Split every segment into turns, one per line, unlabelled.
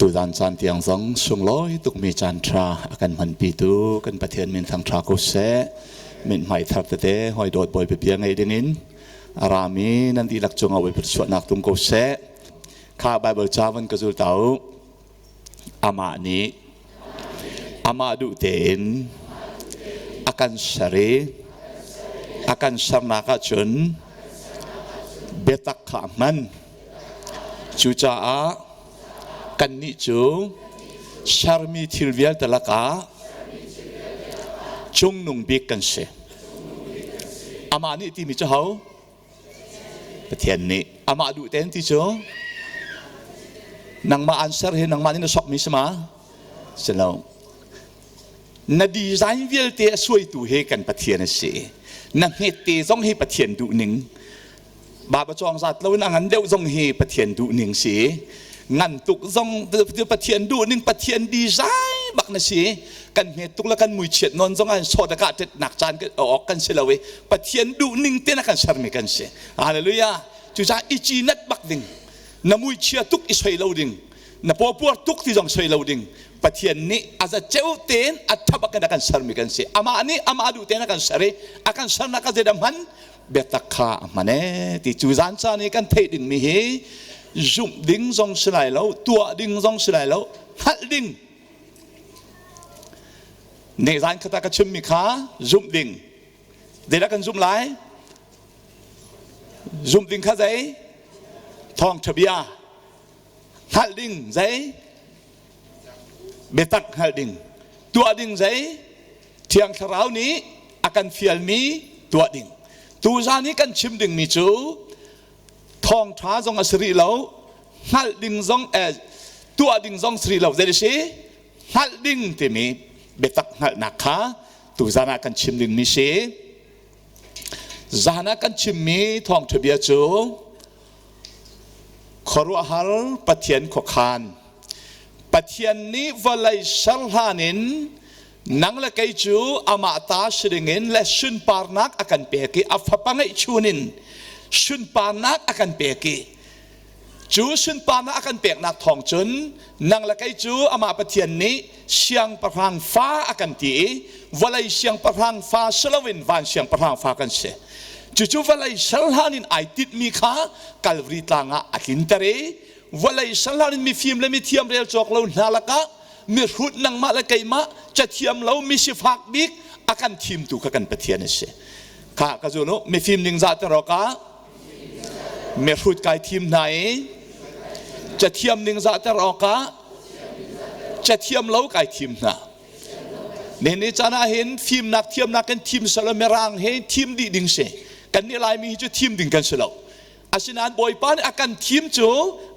Tuzan caan tiang zong sunglawi tukmi caan ṭha a kan hmanpitu kan Pathian min thangṭha ko seh. Mithmai thar tete hawi dawt Bawipa bia ngei dingin a rami nan dihlak cungah Bawipa chuahnak tum ko seh. Kha Bible ca van ka zul ta u. Amah nih amah duh tein a kan ser i a kan sernak ahcun biatak kha a hman. Cucaah kannih cu sermi thil vialte lakah cungnung bik kan si. Amah nih timi cu ho? Pathian nih. Amah duh tein ti cu nangmah an ser hi nangmah nih na sokmi si ma? Si lo. Na design vialte a suaitu hi kan Pathian a si. Na hmette zong hi Pathian duhning. Baba cawng zat lo in a ngan deuh zong hi Pathian duhning si. Ngan tuk zong Pathian duhning Pathian design bak na si. Kan hmet tuk le kan muichiat non zong an sawt ka tet nak caan awk kan si lo i Pathian duhning te na kan sermi kan si. Hallelujah. Cucaah i cinat bak ding. Na muichia tuk i soi lo ding. Na pawpuar tuk ti zong soi lo ding. Pathian nih a za ceu tein a tha bak in a kan sermi kan si. Amah nih amah duh tein a kan ser i a kan sernak a zeidah hman biatak kha a hman ee ti cu zan caan i kan theih dingmi hi zumh ding zong si lai lo tuah ding zong si lai lo hngalh ding ne zan khata ka chimmi kha zumh ding zeidah kan zumh lai zumh ding kha zei thawngṭha bia hngalh ding zei biatak hngalh ding tuah ding zei Thiang Thlarau nih a kan fialmi tuah ding. Tuzan i kan chim dingmi cu thawngṭha zong a si rih lo, hngalh ding zong eh, tuah ding zong si rih lo. Zei si? Hngalh ding timi biatak hngalhnak kha tuzan ah kan chim dingmi si. Zan ah kan chimmi thawngṭha bia cu Khuaruahhar Pathian khuakhan. Pathian nih vawlei ser hlan in nang le kei cu amah ta si dingin le sunparnak a kan pek i a fapa ngeihchun in sunparnak a kan pek i cu sunparnak a kan peknak thawng cun nang le kei cu amah Pathian nih siangpahrang fa a kan ti i vawlei siangpahrang fa si loin van siangpahrang fa kan si. Cucu vawlei ser hlan in ai tinhmi kha Kalvari tlang ah a tlinter i vawlei ser hlan in mifim le mithiam rel cawk lo hna lakah mihrut nangmah le keimah cathiam lo misifak bik a kan thimtu kha kan Pathian a si. Kha ka zun u mifim ning zah ter awkah mihrut kai thim hna i cathiam ning zah ter awkah cathiam lo kai thim hna. Nihin caan ah hin fimnak thiamnak kan thim selo mirang he thim dih ding si. Kan nih Laimi hi cu thim ding kan si lo. Asinain Bawipa nih a kan thim cu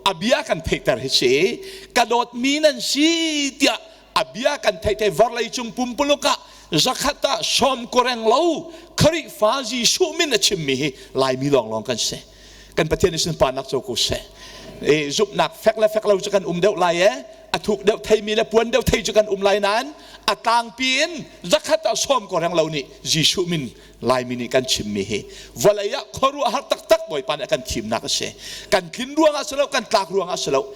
a bia kan theihter hi si. Ka dawtmi nan si tiah a bia kan theihter vawlei cung pumpuluk ah zakhat ah sawm koreng lo Khrihfa Jesuh min a chimmi hi Laimi lawnglawng kan si. Kan Pathian nih sunparnak co ko seh. E, zumhnak fek le fek lo cu kan um deuh lai e. A thuk deuh theimi le puan deuh thei cu kan um lai nain a tlangpi in zakhat ah sawm ko reng lo nih Jesuh min Laimi nih kan chimmi hi vawlei ah khuaruahhar taktak Bawipa nih a kan thimnak a si. Kan tlin ruangah si lo, kan tlak ruangah si lo.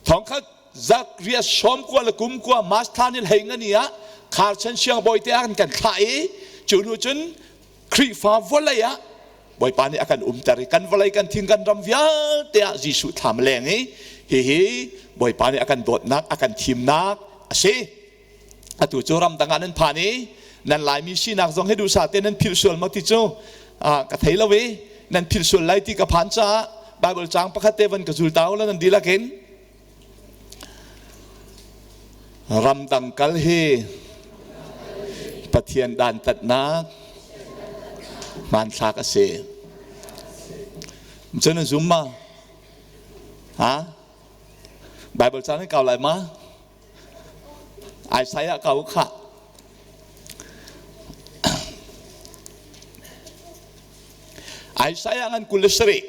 Thongkhat zakria sawm kua le kum kua mas thla ni hlei ngani ah kharchan siangbawi te ah kan thlah i cu hnu cun Khrihfa vawlei ah Bawipa nih a kan umter i kan vawlei kan thing kan ram vialte ah Jesuh thlam leng i hihi Bawipa nih a kan dawtnak a kan thimnak a si. Atu cu ramdang ah nan phan i nan Laimi sinak zong hi duhsah te nan philh sual maw ti cu ka thei lo i nan philh sual lai ti ka phan caah Bible caang pakhat te van ka zul ta u law nan dihlak in Ramdang kal hi Pathian dantatnak hmanthlak a si. Cun na zum ma? Ha? Bible caan in kau lai ma? Isaiah kau khah. Isaiah ngan 27.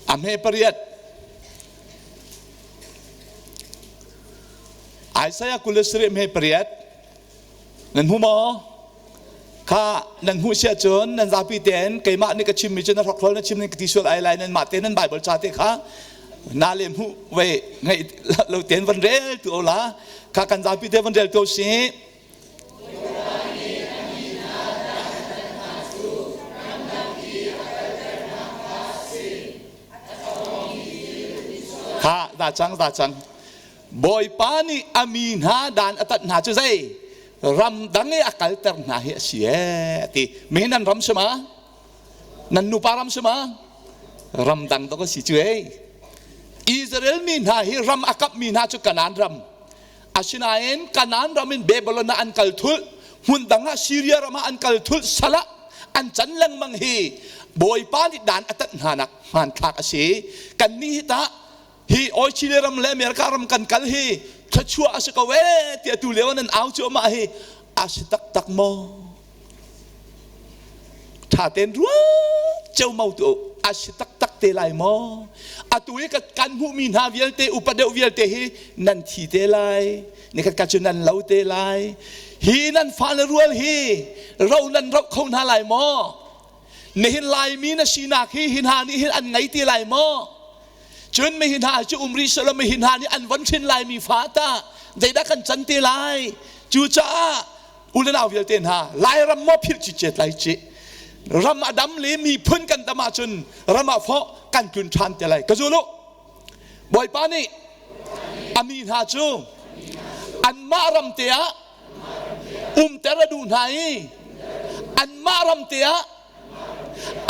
A hme pariat. Isaiah 27 hme pariat. Nan hmu maw? Kha nan hmuh sia cun nan zapi tein keimah nih ka chimmi cu na hrokhrawl na chim ning ka ti sual ai lai nan mah te nan Bible ca te kha na le hmuh ve ngeih lo tein van rel tu o la kha kan zapi te van rel tu si. Kha da cang da cang. Bawipa nih a mi hna dan a tat hna cu zei ramdang i a kalter hna hi a si ee ti mi nan ram si ma nan nupa ram si ma ramdang dok a si cu ei Israel mi hna hi ram a kap mi hna cu Kanaan ram asinain Kanaan ram in Babylon ah an kal thulh hmun dang ah Syria ram ah an kal thulh salah an can lengmang hi Bawipa nih dan a tat hna nak hmanthlak a si kan nih hi tah hi Australia ram le America ram kan kal hi thluachuah a si ko ee tiah tu lio nan au cuahmah hi a si taktak maw? Ṭha tein ruat ceumau tu a si taktak te lai maw? Atu i kan hmuhmi hna vialte upa deuh vialte hi nan thi te lai nikhat ka cu nan lo te lai hi nan fale rual hi ro nan roh kho hna lai maw? Nihin Laimi na sinak hi hi hna nih hin an ngei ti lai maw? Cun mi hi hna cu um rih selaw mi hi hna nih an von hrin laimi fa tah zeidah kan can te lai? Cucaah u le nau vialte hna Lairam maw philh cicet lai ci ram a dam le miphun kan dam ahcun ram ah fawh kan tlun ṭhan te lai ka zul u Bawipa nih a mi hna cu anmah ram te ah umter a duh hna i anmah ram te ah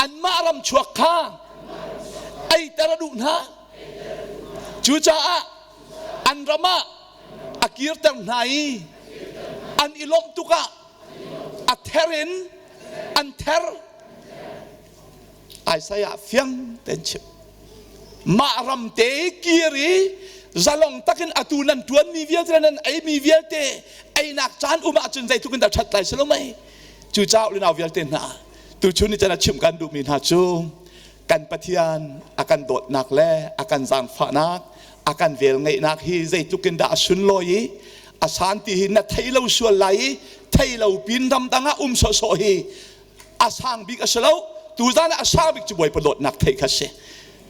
anmah ram chuak kha eiter a duh hna. Cucaah an ram ah a kirter hna i an i lawmh tuk ah a ther in an ther. Isaiah fiang tein chim. Mah ram te kir i zalong takin atu nan tuanmi vialte nan eimi vialte einak caan um ahcun zeitluk in dah ṭhat lai si lo mei. Cucaah unau vialte hna tuchun ni chan a chimh kan duhmi hna cu kan Pathian a kan dawtnak le a kan zaangfahnak a kan velngeihnak hi zeitluk in dah a sunlawi i a san ti hi na thei lo sual lai i thei lo pin ramdang ah um sawhsawh hi a sang bik a si lo tuzan ah a sang bik cu Bawipa dawtnak thei kha si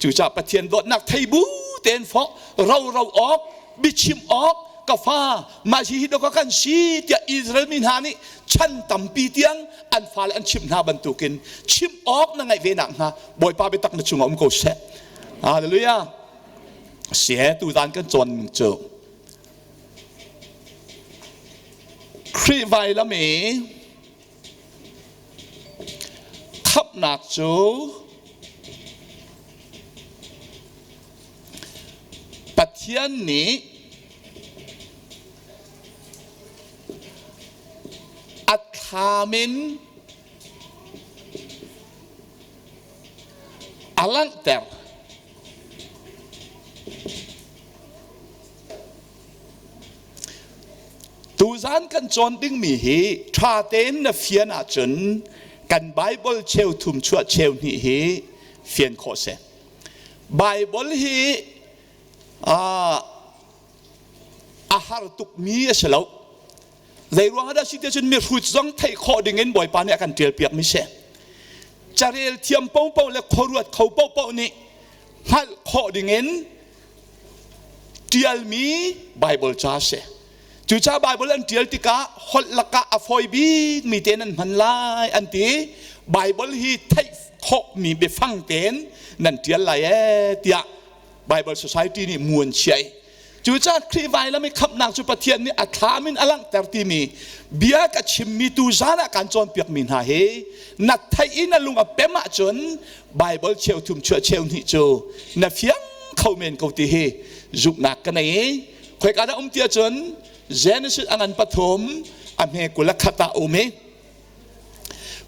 cucaah Pathian dawtnak thei bu tein fawh ro ro awk biachim awk ka fa mah hi hi dawk kan si tiah Israel mi hna nih chan tampi tiang an fale an chimh hna bantukin chimh awk na ngaih ve nak hnga Bawipa biatak na chungah um ko seh Hallelujah si he tuzan kan cawn ning cu Khrih vailam i Khamhnak cu Pathian nih a thlam in a langhter. Tuzan kan cawn dingmi hi ṭha tein na fian ahcun kan Baibal cheu thum chuah cheu hnih hi fian khawh si. Baibal hi a har tukmi a si lo. Zei ruang ah dah si ti cun mihrut zong theih khawh ding in Bawipa nih a kan ṭial piakmi si. Carel thiam paohpaoh le khuaruat kho paohpaoh nih hngalh khawh ding in ṭialmi Baibal ca a si. Cucaah Baibal an ṭial tikah holh lakah a fawi bikmi tein an hman lai an ti. Baibal hi theih khawhmi biafang tein nan ṭial lai ee tiah Bible Society nih mu an chiah i cucaah Khrih vailam i khamhnak cu Pathian nih a thlam in a langhter timi bia ka chimmi tu zan ah kan cawnpiakmi hna hi na theih i na lung a pem ahcun Bible cheu thum chuah cheu hnih cu na fiang kho men ko ti hi zumhnak ka nei i khoika dah um ti ahcun Genesis a ngan pathum a hme 21 ah um i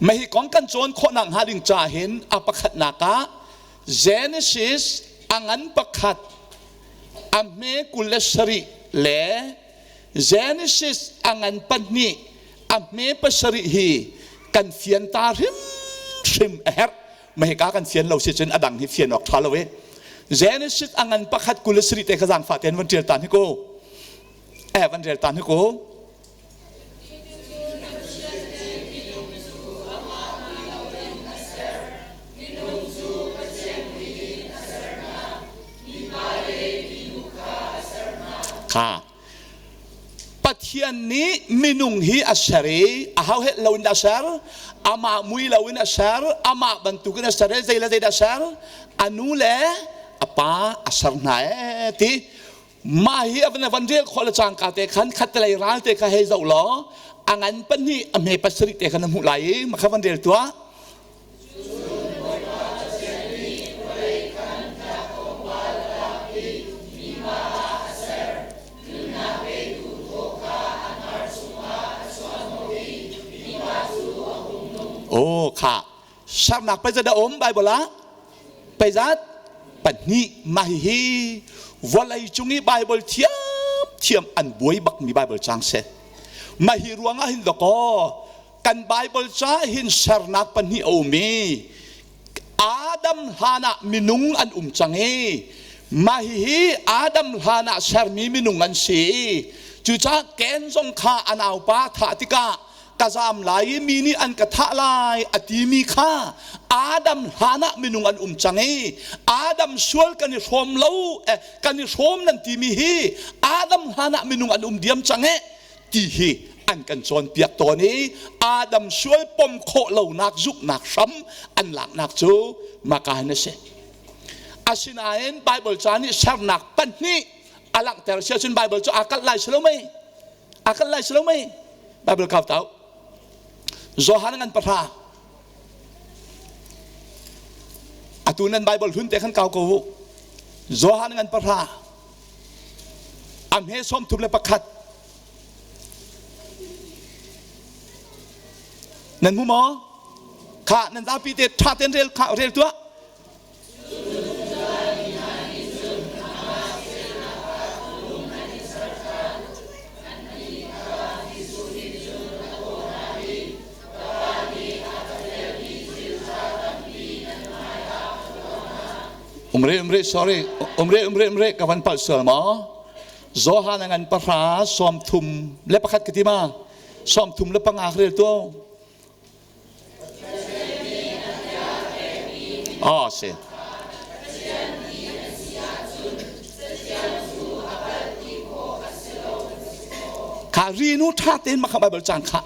Mahi kong kan cawn khawhnak hnga ding ca hin a pakhatnak ah Genesis a ngan pakhat a hme 27 le Genesis a ngan pahnih a hme pasarih hi kan fian ta hrimhrim a herh. Mahika kan fian lo si cun a dang hi fian awk ṭha lo i Genesis a ngan pakhat 27 te kha zaangfah tein van ṭial tan hi ko. Eh van rel tan hi ko. Kha Pathian nih minung hi a ser i aho he lo in dah a ser? Amah mui lo in a ser, amah bantukin a ser i zei le zei dah a ser? A nu le a pa a ser hna ee ti. Mah hi a van van rel khawh le cangka te khan khattelei ral te kha hei zoh law a ngan pahnih a hme pasarih te kha na hmuh lai i mah kha van rel tuah. Aw kha sernak pei dah um Bible ah peizat pahnih mah hihi vawlei cung i Bible thiam thiam an buai bakmi Bible cang si mah hi ruangah hin dakaw Kan Bible ca hin sernak pahnih a um i Adam hlan ah minung an um cang i mah hihi Adam hlan ah sermi minung an si. Cucaah Ken zong kha a naupa thah tikah ka zaam lai i mi nih an ka thah lai a timi kha Adam hlan ah minung an um cang i Adam sual kan i hrawm lo eh, kan i hrawm nan timi hi Adam hlan ah minung an um diam cang eh ti hi an kan cawnpiak tawn i Adam sual pom khawh lonak zumhnak hram an laknak cu maka hin a si. Asinain Bible ca nih sernak pahnih a langhter si ahcun Bible cu aa kalh lai si lo mei? Aa kalh lai si lo mei? Bible kau tau. Johan ngan pahra. Atu nan Bible hlun te khan kau ko u. Johan ngan pahra. A hme 31. Nan hmu maw? Kha nan zapi te ṭha tein rel kha rel tuah. Umre umre sorry umre umre umre ka van palh sual maw? Johan a ngan pahra 31 ka ti ma 35 rel tu Oh, si. Kha rinu ṭha tein mah kha Bible cang kha.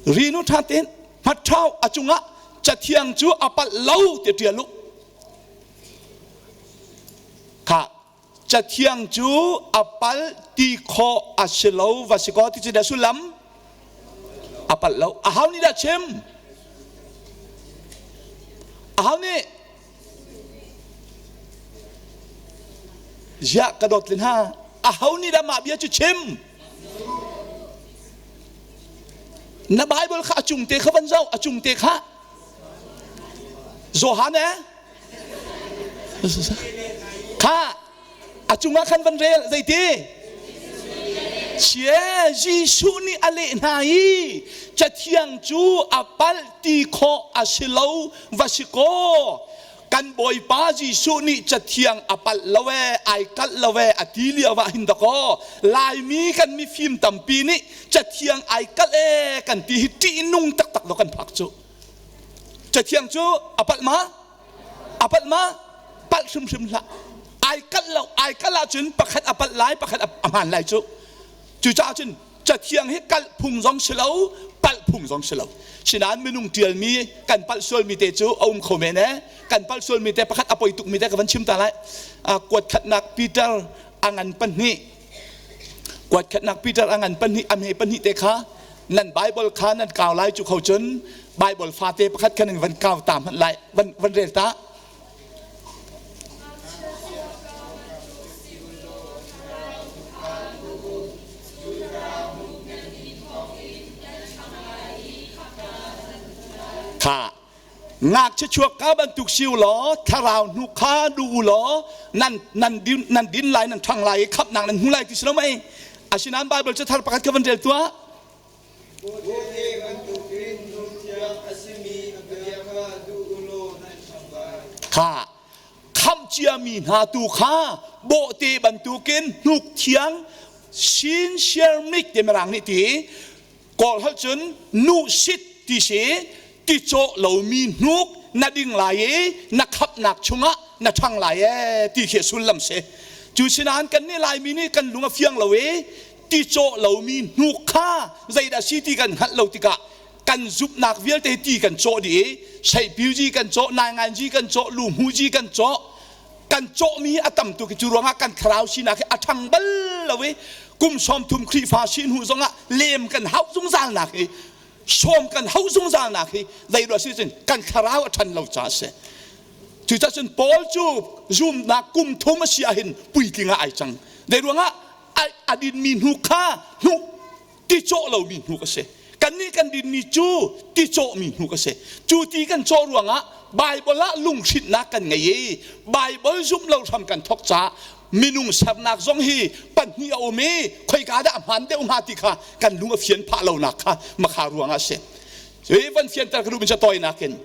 Rinu ṭha tein hmaṭhau a cungah cathiang cu a palh lo ti ṭial u. Kha cathiang cu a palh ti khawh a si lo va si kaw ti cu dah sullam a palh lo. Aho nih dah chim? Aho nih? Ziah ka dawt le hna. Aho nih dah mah bia cu chim? Na Bible kha a cung te kha van zoh, a cung te kha. Johan eh? Kha a cungah khan van rel zeiti? Cie Jesuh nih a leh hna i Cathiang cu a palh ti khawh a si lo va si kaw kan Bawipa Jesuh nih Cathiang a palh lo ee ai kalh lo ee a ti lio ah hin dakaw Laimi kan mifim tampi nih Cathiang ai kalh ee kan ti hi ṭihnung taktak lo kan phak cu. Cathiang cu a palh ma? A palh ma? Palh hrimhrim hlah. Ai kalh lo, ai kalh ahcun pakhat a palh lai, pakhat a hmaan lai cu. Cucaah cun Cathiang hi kalh phung zong si lo, palh phung zong si lo. Sinain minung ṭialmi kan palh sualmi te cu a um kho men ee. Kan palh sualmi te pakhat a poi tukmi te ka van chim ta lai. Kuat khatnak Peter a ngan pahnih. Kuat khatnak Peter a ngan pahnih, a hme pahnih te kha nan Bible kha nan kau lai cu kho cun Bible fate pakhat khan in van kau ta hmanh lai, van, van rel ta. Kha ngakchia chuak ka bantuk si u law thlarau hnu kha duh u law nan nan din nan din lai nan ṭhang lai i khamhnak nan hmu lai ti si lo mei asinain Bible cu thar pakhat kha van rel tuah
Bawhte bantukin lungthiang a simi a bia kha duh u law nan ṭhang lai.
Kha khamh ciami hna tu kha bawhte bantukin hnuk thiang sincere milk ti mirang nih ti Kawl holh cun nuhsit ti si ti cawh lomi hnuk na ding lai i na khamhnak chungah na ṭhang lai ee ti khi a sullam si. Cu sinain kan nih Laimi nih kan lung a fiang lo i ti cawh lomi hnuk kha zeidah si ti kan hngalh lo tikah kan zumhnak vialte ti kan cawh dih i seipiuzi kan cawh, nainganzi kan cawh, luhmuzi kan cawh, kan cawhmi a tam tuk i cu ruangah kan thlarau sinak hi a ṭhang bal lo i kum 30 Khrihfa si hnu zongah lem kan hauh zungzalnak hi sawm kan hauh zungzalnak hi zei ruah si cun kan thlarau a ṭhan lo caah a si. Cucaah cun Paul cu zumnak kum thum a si ahhin puitling ah ai cang. Zei ruangah a dinmi hnu kha hnuh ti cawh lomi hnuk a si. Kannih kan dinmi cu ti cawhmi hnuk a si. Cu ti kan cawh ruangah Baibal ah lunghrinhnak kan ngei i Baibal zumh lo hram kan thawk caah minung sernak zong hi pahnih a um i khoika dah a hmaan deuh hnga ti kha kan lung a fian phah lonak kha makha ruangah a si. Hi van fianter ka duhmi cu tawinak in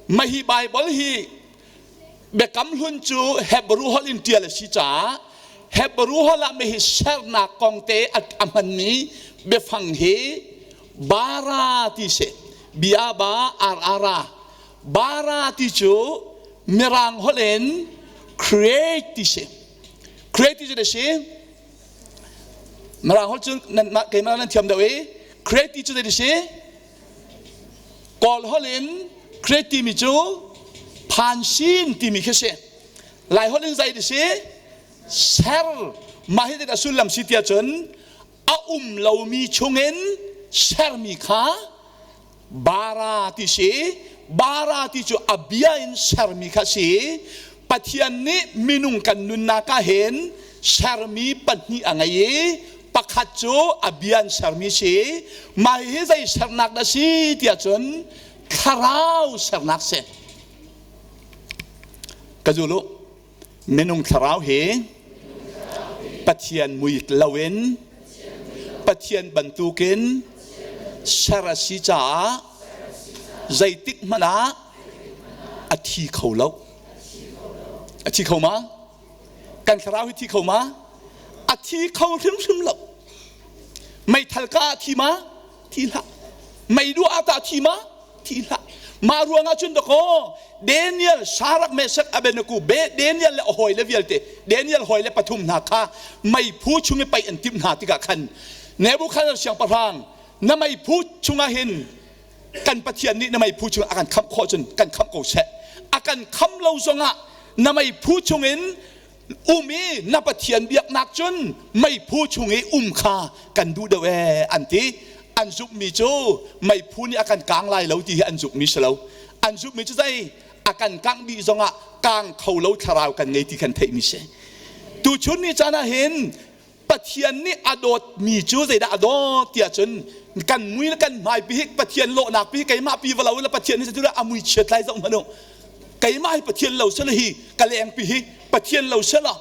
mahi Baibal hi Biakam Hlun cu Hebrew holh in ṭial a si caah Hebrew holh ah mihi sernak kong te a hmanmi biafang hi bara ti si. Bia ba ar ara. Bara ti cu Mirang holh in create ti si. Create ti cu a si. Mirang holh cu nan keimah nan thiam deuh i create ti cu zei ti si? Kawl holh in create timi cu phansin timi khi si. Lai holh in zei ti si? Ser. Mah hi a sullam si tiah cun a um lomi chungin sermi kha bara ti si. Bara ti cu a bia in sermi kha si. Pathian nih minung kan nunnak ah hin sermi pahnih a ngei i pakhat cu a bia an sermi si. Mah hi zei sernak dah si tiah cun thlarau sernak si. Ka zul u. Minung thlarau hi Pathian mui loin Pathian bantukin ser a si caah zeitik hmanh ah a thi kho lo. A thi kho ma? Kan thlarau hi thi kho ma? A thi kho hrimhrim lo. Meithal ka ah thi ma? Thi hlah. Mei duah ah tah thi ma? Thi hlah. Mah ruangah cun dakaw Daniel, Shadrach, Meshach, Abednego, be Daniel le a hawile vialte, Daniel hawile pathum hna kha meiphu chung i paih an timh hna tikah khan Nebuchadnezzar siangpahrang na meiphu chungah hin kan Pathian nih na meiphu chungah a kan khamh khawh cun kan khamh ko seh. A kan kham lo zongah na meiphu chungin um i na Pathian biaknak cun meiphu chung i um kha kan duh deuh ee an ti. An zumhmi cu meiphu nih a kan kang lai lo ti hi an zumhmi si lo. An zumhmi cu zei a kan kangh dih zongah kang kho lo thlarau kan ngei ti kan theihmi si. Tuchun ni caan ah hin Pathian nih a dawtmi cu zeidah a dawt tiah cun kan mui le kan hmai pi hi Pathian lawhnak pi keimah pi va lo le Pathian nih cu a mui chiat lai zoh hmanh u. Keimah hi Pathian lo sela hi ka leng pi hi Pathian lo sela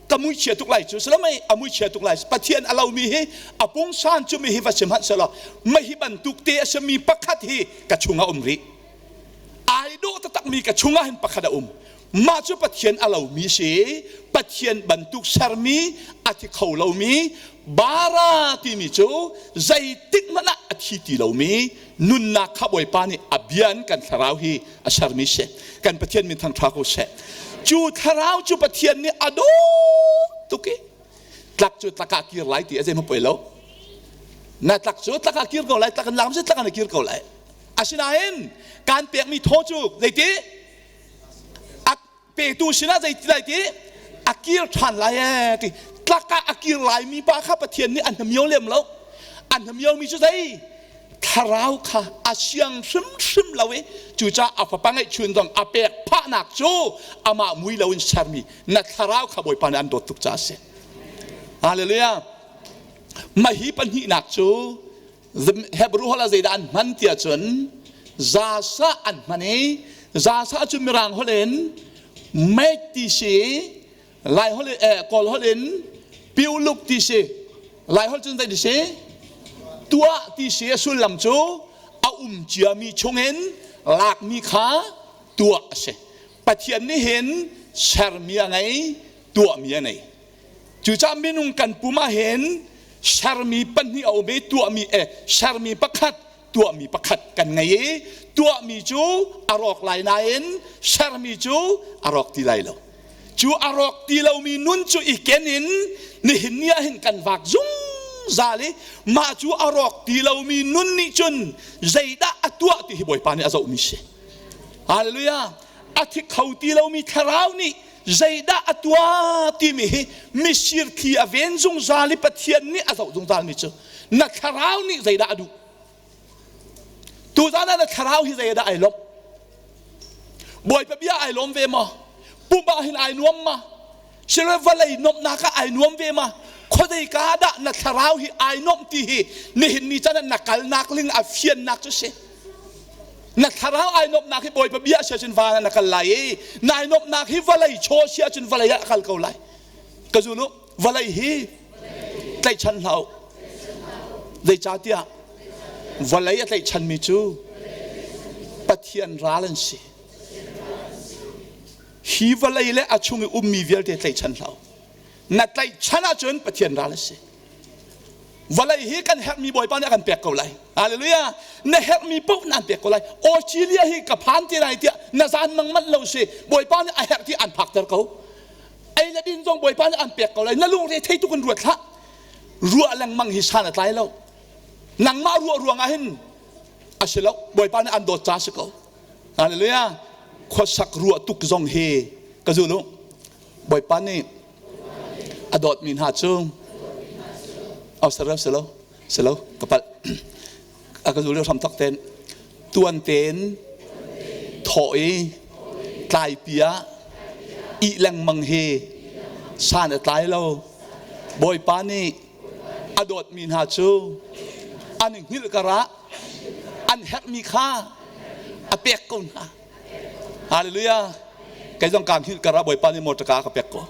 ka mui chia tuk lai cu sela mei a mui chia tuk lai Pathian a lomi hi a pungsan cu mi hi va sim hmanh sela mei hi bantuk te a simi pakhat hi ka chungah um rih ai dawh taktakmi ka chungah hin pakhat a um Mah cu Pathian a lomi si, Pathian bantuk sermi a thi kho lomi, bara timi cu zeitik hmanh ah a thi ti lomi nunnak kha Bawipa nih a bia in kan thlarau hi a sermi si. Kan Pathian min thangṭha ko seh. Cu thlarau cu Pathian nih a dawt tuk i tlak cu tlak ah kir lai ti a zeihmanh poi lo. Na tlak cu tlak ah kir ko lai, tlak in lam si tlak ah na kir ko lai. Asinain kan pekmi thaw cu zeiti? A petu sinah zeiti lai ti a kir ṭhan lai ee ti tlak ah a kir laimi pa kha Pathian nih a hnamio lem lo a hnamio mi cu zei thlarau kha a siang hrimhrim lo i cucaah a fapa ngeihchun zong a pek phahnak cu amah mui loin sermi na thlarau kha Bawipa nih an dawt tuk caah a si. Hallelujah. Mah hi pahnihnak cu Hebrew holh ah zeidah an hman tiah cun zasa an hman i zasa cu Mirang holh in make ti si Lai holh eh, Kawl holh in piuluk ti si Lai holh cun zei ti si tuah ti si a sullam cu a um ciami chungin lakmi kha tuah a si Pathian nih hin sermi a ngei tuahmi a nei Cucaah minung kan pum ah hin sermi pahnih a um i tuahmi eh sermi pakhat tuahmi pakhat kan ngei i tuahmi cu a rawk lai nain sermi cu a rawk ti lai lo. Cu a rawk ti lomi nun cu i ken in nihin ni ah hin kan vak zungzal i mah cu a rawk ti lomi nun nih cun zeidah a tuah ti hi Bawipa nih a zohmi si. Hallelujah! A thi kho ti lomi thlarau nih zeidah a tuah timi hi misir thli a ven zungzal i Pathian nih a zoh zungzalmi cu na thlarau nih zeidah a duh? Tuzan ah na thlarau hi zeidah ai lawmh? Bawipa bia ai lawm ve maw? Pumh ah hin ai nuam ma? Sile vawlei nuamhnak ah ai nuam ve ma? Khuadei ka dah na thlarau hi ai nuamh ti hi nihin ni can ah na kalnak ling a fiannak cu si. Na thlarau ai nuamhnak hi Bawipa bia si ahcun van ah na kal lai i nai nuamhnak hi vawlei chaw si ahcun vawlei ah a kal ko lai. Ka zul u, vawlei hi tlaihchan hlah u. Zeicahtiah vawlei a tlaihchanmi cu Pathian ral an si. Hi vawlei le a chung i ummi vialte tlaihchan hlah u. Na tlaihchan ahcun Pathian ral a si. Vawlei hi kan herhmi Bawipa nih a kan pek ko lai. Hallelujah. Na herhmi paoh naan pek ko lai. Australia hi ka phan te lai tiah na zan mang manh lo si. Bawipa nih a herh ti an phakter ko. Ei le din zong Bawipa nih an pek ko lai. Na lungre thei tuk in ruat hlah. Ruah lengmang hi san a tlai lo. Nangmah ruah ruangah hin a si lo. Bawipa nih an dawt ca si ko. Hallelujah. Khuasak ruah tuk zong hi ka zul u. Bawipa nih a dawtmi hna cu oh salo salo salo ka palh a ka zul hram thok ten tuan ten thawh i tlaipi ah ih lengmang hi san a tlai lo Bawipa nih a dawtmi hna cu an i hngilh karah an herhmi kha a pek ko hna. Hallelujah. Kei zong kaa hngilh karah Bawipa nih motor ka pek ko.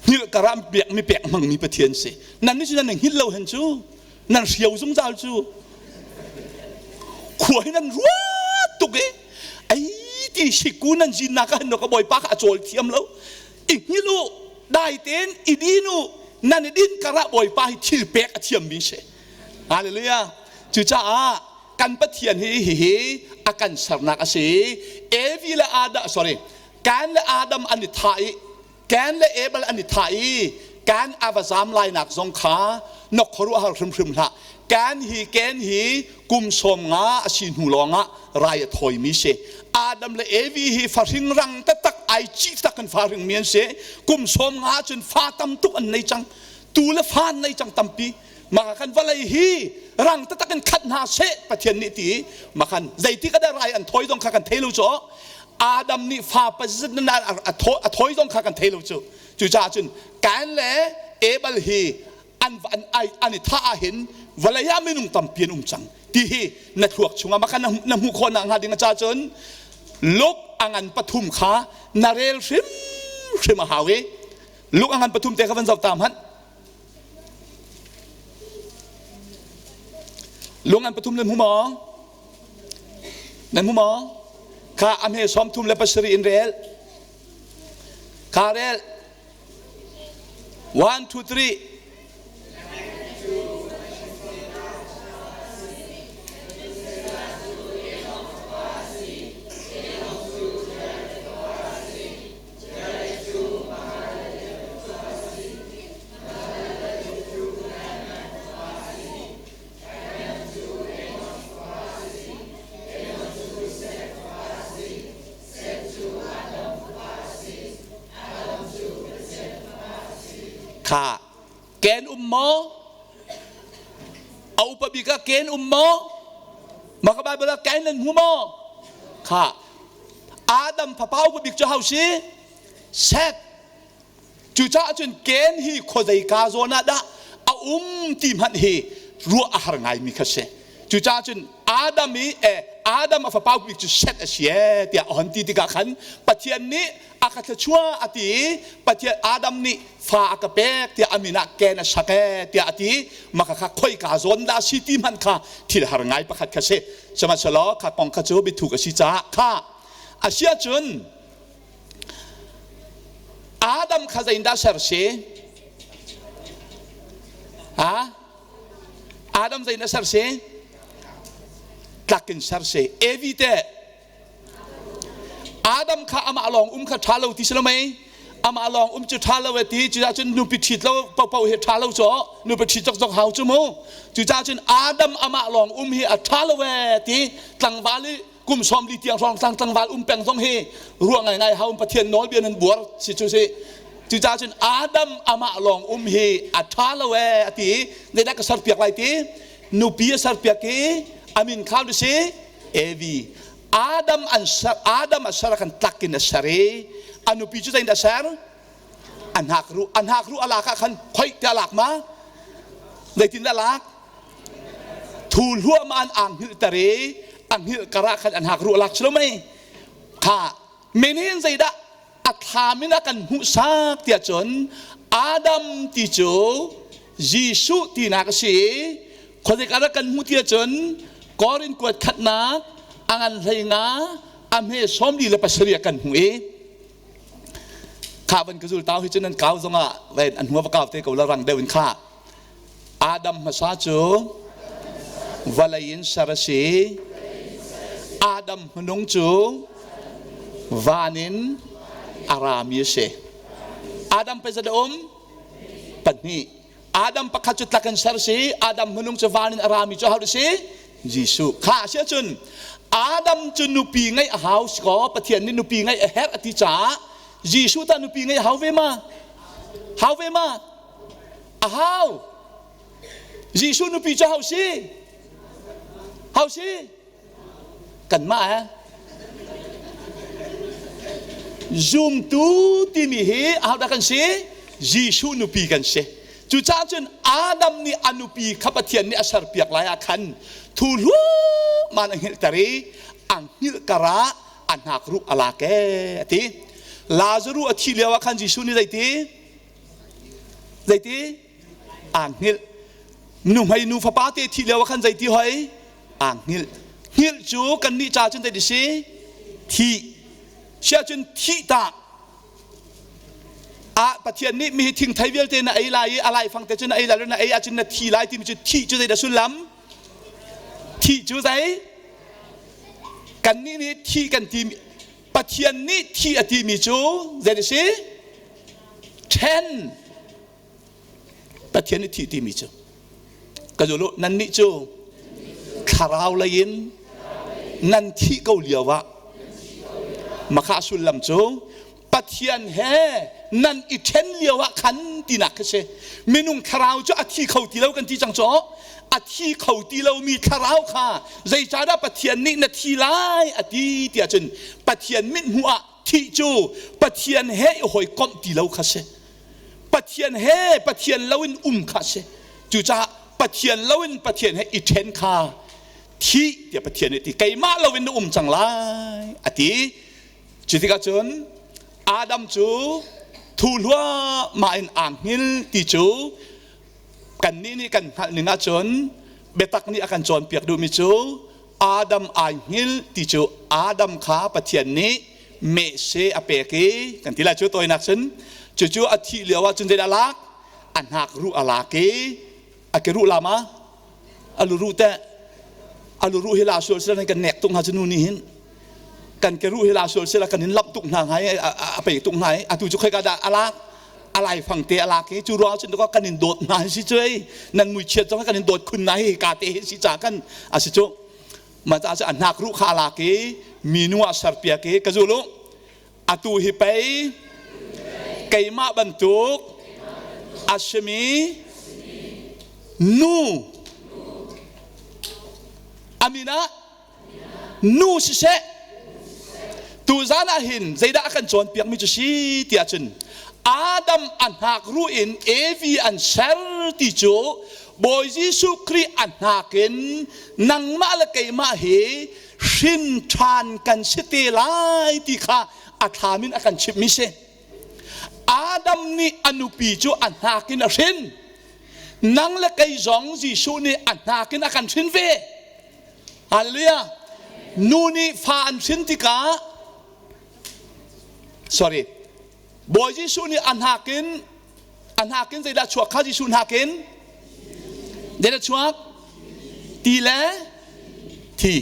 Hngilh karah pek mi pek hmangmi Pathian si. Nan nih cu nan hngilh lo hen cu. Nan hrio zungzal cu. Khua hi nan ruat tuk i ai ti siku nan zinnak ah hin ka Bawipa kha a cawl thiam lo. I hngilh u, dai tein i din u. Nan i din karah Bawipa hi thil pek a thiammi si. Hallelujah. Cucaah kan Pathian hi hihi a kan sernak a si. Evi le Adam sorry Kan le Adam an i thah i Kan le Abel an i thah i kan a va zam lainak zong kha na khuaruahhar hrimhrim hlah. Kan hi Ken hi kum 50 a si hnu lawngah rai a thawimi si. Adam le Evi hi fahring rang taktak ai ci tak in fahring mi an si. Kum 50 cun fa tam tuk an nei cang. Tu le fa an nei cang tampi. Maka kan vawlei hi rang taktak in khat hna seh Pathian nih ti makan zeiti ka dah rai an thawi zong kha kan thei lo cu Adam nih fa pazin a thawi zong kha kan thei lo cu cucaah cun Kain le Abel hi an an an i thah ahhin vawlei ah minung tampi an um cang ti hi na thluak chungah makan na hmuh khawh nak hnga ding ca cun Luke a ngan pathum kha na rel hrim hrim a hau i Luke a ngan pathum te kha van zoh ta hmanh Lung an pathum nan hmu maw? Nan hmu maw? Kha a hme 37 in rel. Kha rel. 1, 2, 3. Kha ken um maw? A upa bik ah ken um maw? Maka Bible ah ken nan hmu maw? Kha Adam fapa upa bik cu hau si? Seth. Cucaah cun Ken hi khuazeika zawn ah dah a um ti hmanh hi ruah a har ngaimi kha si. Cucaah cun Adam i eh, Adam a fapa bik cu Seth a si ee tiah a hon ti tikah khan Pathian nih a ka thluachuah a ti i Pathian Adam nih fa a ka pek tiah a min ah Ken a sak ee tiah a ti. Maka kha khoika zawn dah a si ti hmanh kha thil har ngai pakhat kha si. Sihmanhsehlaw kha kong kha cu biathuk a si caah kha a si ahcun Adam kha zeitindah ser si? Ha? Adam zeitindah ser si? Tlak in ser si. Evi te Adam kha amah lawng um kha ṭha lo ti si lo mei? Amah lawng um cu ṭha lo e ti. Cucaah cun nupi ṭhit lo paohpaoh hi ṭha lo cu nupi ṭhit zokzok hau cu mu. Cucaah cun Adam amah lawng um hi a ṭha lo e ti. Tlangval i kum 40 tiang hrawng tlang tlangval um peng zong hi ruah ngaingai hau Pathian nawlbia nan buar si cu si. Cucaah cun Adam amah lawng um hi a ṭha lo e a ti. Zeidah ka serpiak lai ti? Nupi a serpiak i a min kha si Evi. Adam an ser Adam a ser kan tlak in a ser i a nupi cu zeiin a ser? A hnak ruh a hnak ruh a lak ah khan khoi te a lak ma? Zeitin a lak? Thu hluahmah an ang hngilh ter i a hngilh kar ah khan an hak ruh a lak si lo mei? Kha minin zeidah a thlam in a kan hmuhsak tiah cun Adam ti cu Jesuh tinak a si i khuazei ah kan hmuh tiah cun Korin kuat khatnak a ngan hlei nga a hme 47 ah kan hmuh i kha van ka zul tau hi cun an kau zongah ven an hua va kau te ko la rang deuh in kha Adam hmasa cu vawlei in ser a si. Adam hmanung cu van in a rami a si. Adam pei a um? Pahnih. Adam pakhat cu tlak in ser si. Adam hmanung cu van in a rami cu ho si? Jesuh. Kha a si ahcun Adam cu nupi ngeih a hau si kaw Pathian nih nupi ngeih a herh a ti caah Jesuh tah nupi ngeih a hau ve ma? Hau ve ma? A hau. Jesuh nupi cu hau si? Hau si? Kanmah eh? Zumtu timi hi ahodah kan si? Jesuh nupi kan si. Cucaah cun Adam nih a nupi kha Pathian nih a serpiak lai ah khan thu hluahmah a hngilhter i a hngilh karah a hnakruh a lak ee a ti. Lazaruh a thih lio ah khan Jesuh nih zeiti? Zeiti? Aa hngilh. Nuhmei nu fapa te thih lio ah khan zeiti hoi? Aa hngilh. Hngilh cu kannih ca cun zeiti si? Thih. Siah cun thih tah ah Pathian nih mi hi thingthei vialte na ei lai i a laifang te cu na ei lai lo na ei ahcun na thi lai timi cu thih cu zeidah sullam? Thih cu zei? Kannih nih thih kan ti Pathian nih thih a timi cu zei a si? Ṭhen. Pathian nih thih timi cu ka zul u nannih cu thlarau lei in nan thih ko lio ah makha sullam cu Pathian he nan i ṭhen lio ah khan tinak khi si. Minung thlarau cu a thi kho ti lo kan ti cang cu. A thi kho ti lomi thlarau kha zeicahdah Pathian nih na thi lai a ti tiah cun Pathian mithmuh ah thih cu Pathian he i hawikomh ti lo kha si. Pathian he Pathian loin um kha si. Cucaah Pathian loin Pathian he i ṭhen kha thih tiah Pathian nih a ti. Keimah loin na um cang lai a ti. Cu tikah cun Adam cu thu hluahmah in aa hngil ti cu kannih nih kan hngalh ning ahcun biatak nih a kan cawnpiak duhmi cu Adam ai hngil ti cu Adam kha Pathian nih mehse a pek i kan ti lai cu tawinak cun cucu a thih lio ah cun zeidah a lak a hnak ruh a lak i a ke ruh lama a luruh teh a luruh hi la sual sila kan nek tuk hna cu nu nih hin kan ke ruh hi la sual sila kan in lamh tuk hna ngai a pe tuk hna i atu cu khoika dah a lak a laifang te a lak i cu ruang cun kan in dawt hna si cu ei nan mui chiat zong kan in dawt khun na hi ka te hi si ca kan a si cu ma ca cu a hnak ruh kha a lak i minu ah serpiak i ka zulu atu hi pei keimah bantuk a simi nu amin ah nu siseh tuzan ah hin zeidah a kan cawnpiakmi cu si tiah cun Adam a hnak ruh in Evi an ser ti cu Bawi Jesuh Khrih a hnak in nangmah le keimah hi hrin ṭhan kan si te lai ti kha a thlam in a kan chimhmi si. Adam nih a nupi cu a hnak in a hrin. Nang le kei zong Jesuh nih a hnak in a kan hrin ve. Hallelujah. Nu nih fa an hrin tikah sorry Bawi Jesuh nih a hnak in a hnak in zeidah chuak kha Jesuh hnak in zeidah chuak ti le thi.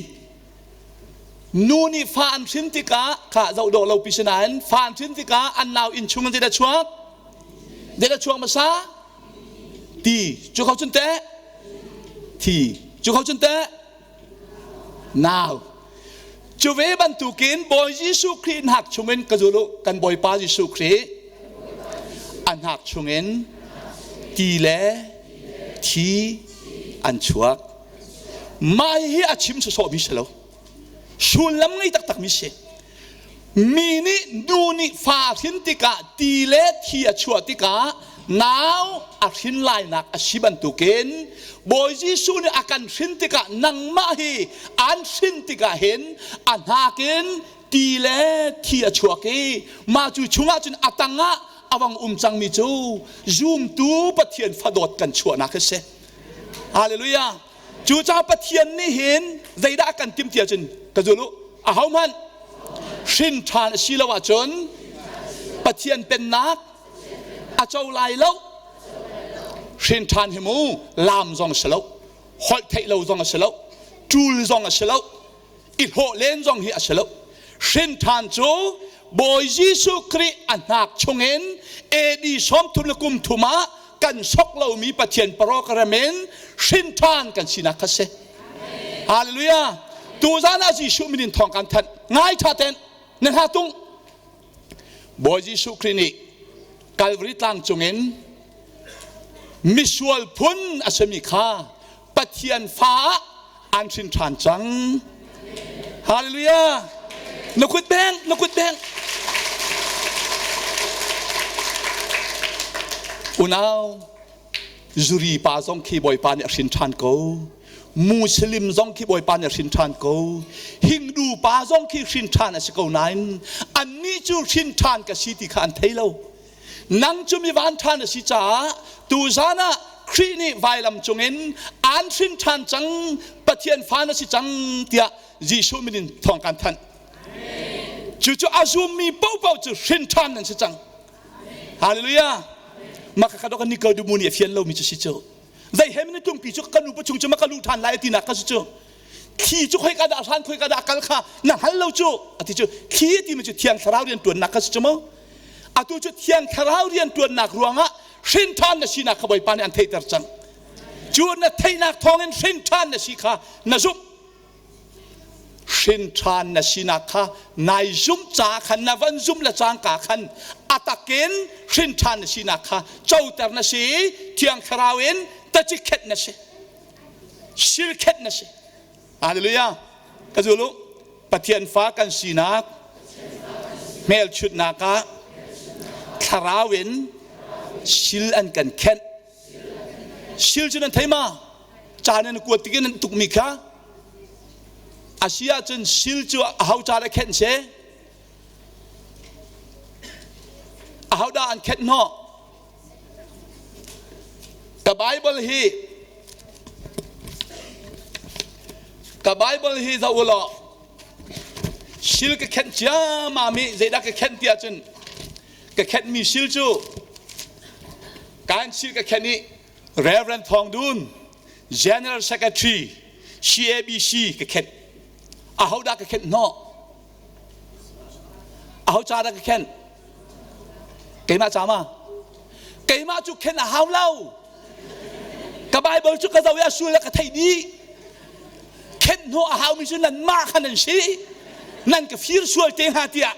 Nu nih fa an hrin tikah kha zoh dawh lo pi si nain fa an hrin tikah an nau inn chung in zeidah chuak? Zeidah chuak hmasa? Ti. Cu kho cun teh? Thi. Cu kho cun teh? Nau. Cu ve bantukin Bawi Jesuh Khrih hnak chungin ka zul u kan Bawipa Jesuh Khrih a hnak chungin ti le thi an chuak. Mah hi a chim sawsawhmi si lo. Sullam ngei taktakmi si. Mi nih nu nih fa hrin tikah ti le thi a chuah tikah nau a hrin lainak a si bantukin Bawi Jesuh nih a kan hrin tikah nangmah hi an hrin tikah hin a hnak in ti le thi a chuak i mah cu chungah cun a tangah a vang um cangmi cu zumtu Pathian fadawt kan chuahnak a si. Hallelujah. Cucaah Pathian nih hin zeidah a kan timh ti ahcun ka zul u. Ahohmanh hrin ṭhan a si lo ahcun Pathian pennak a co lai lo. Hrin ṭhan hi mu laam zong a si lo, holh theih lo zong a si lo, ṭul zong a si lo, i hlawh len zong hi a si lo. Hrin ṭhan cu Bawi Jesuh Khrih a hnak chungin AD 30 le kum thum ah kan sok lomi Pathian program in hrin ṭhan kan sinak kha si. Hallelujah. Tuzan ah Jesuh min in thawng kan thanh. Ngai ṭha ten na hna tung. Bawi Jesuh Khrih nih Calvary tlang cungin misual phun a simi kha Pathian fa ah an hrin ṭhan cang. Hallelujah. Na kut beng, na kut beng. Unau, zuri pa zong khi Bawipa nih a hrin ṭhan ko. Muslim zong khi Bawipa nih a hrin ṭhan ko. Hindu pa zong khi hrin ṭhan a si ko nain annih cu hrin ṭhan ka si ti kha an thei lo. Nang cu mi van ṭhan a si caah tuzan ah Khrih nih vailam cungin aan hrin ṭhan cang, Pathian fa na si cang tiah Jesuh min in thawng kan thanh. Cucu a zummi paohpaoh cu hrin ṭhan nan si cang. Hallelujah. Maka ka dok ni ko du mu nih a fian lomi cu si cu. Zei he min tlungpi cu ka nu pa chung cu ma ka lu ṭhan lai tinak ka si cu. Thli cu khoika dah hran khoika dah kal kha na hngal lo cu ati cu thli timi cu thiang thlarau rian ṭuannak kha si cu mu. Atu cu thiang thlarau rian ṭuannak ruangah hrin ṭhan na sinak kha Bawipa nih an theihter cang. Cu na theihnak thawngin hrin ṭhan na si kha na zumh. Hrin ṭhan na sinak kha nai zumh ca khan na van zumh le cangka khan a takin hrin ṭhan na sinak kha coter na si i thiang thlarau in tacikhet na si. Silkhet na si. Hallelujah. Ka zul u. Pathian fa kan sinak hmelchunhnak ah thlarau in sil an kan khenh. Sil cu nan thei ma? Ca nan kuat tik in nan tukmi kha a si ahcun sil cu aho ca dah khenh si? Aho dah an khenh hnawh? Ka Bible hi ka Bible hi zoh u law sil ka khenh ciammam i zeidah ka khenh ti ahcun ka khenhmi sil cu kan sil ka khenh i Reverend Thawng Dun General Secretary CABC ka khenh ahodah ka khenh hnawh aho ca dah ka khenh Keimah ca ma? Keimah cu khen a hau lo. Ka Bible cu ka zoh i a sul le ka theih dih. Khen hnawh a haumi cu nanmah kha nan si. Nan ka fir sual te hnga tiah.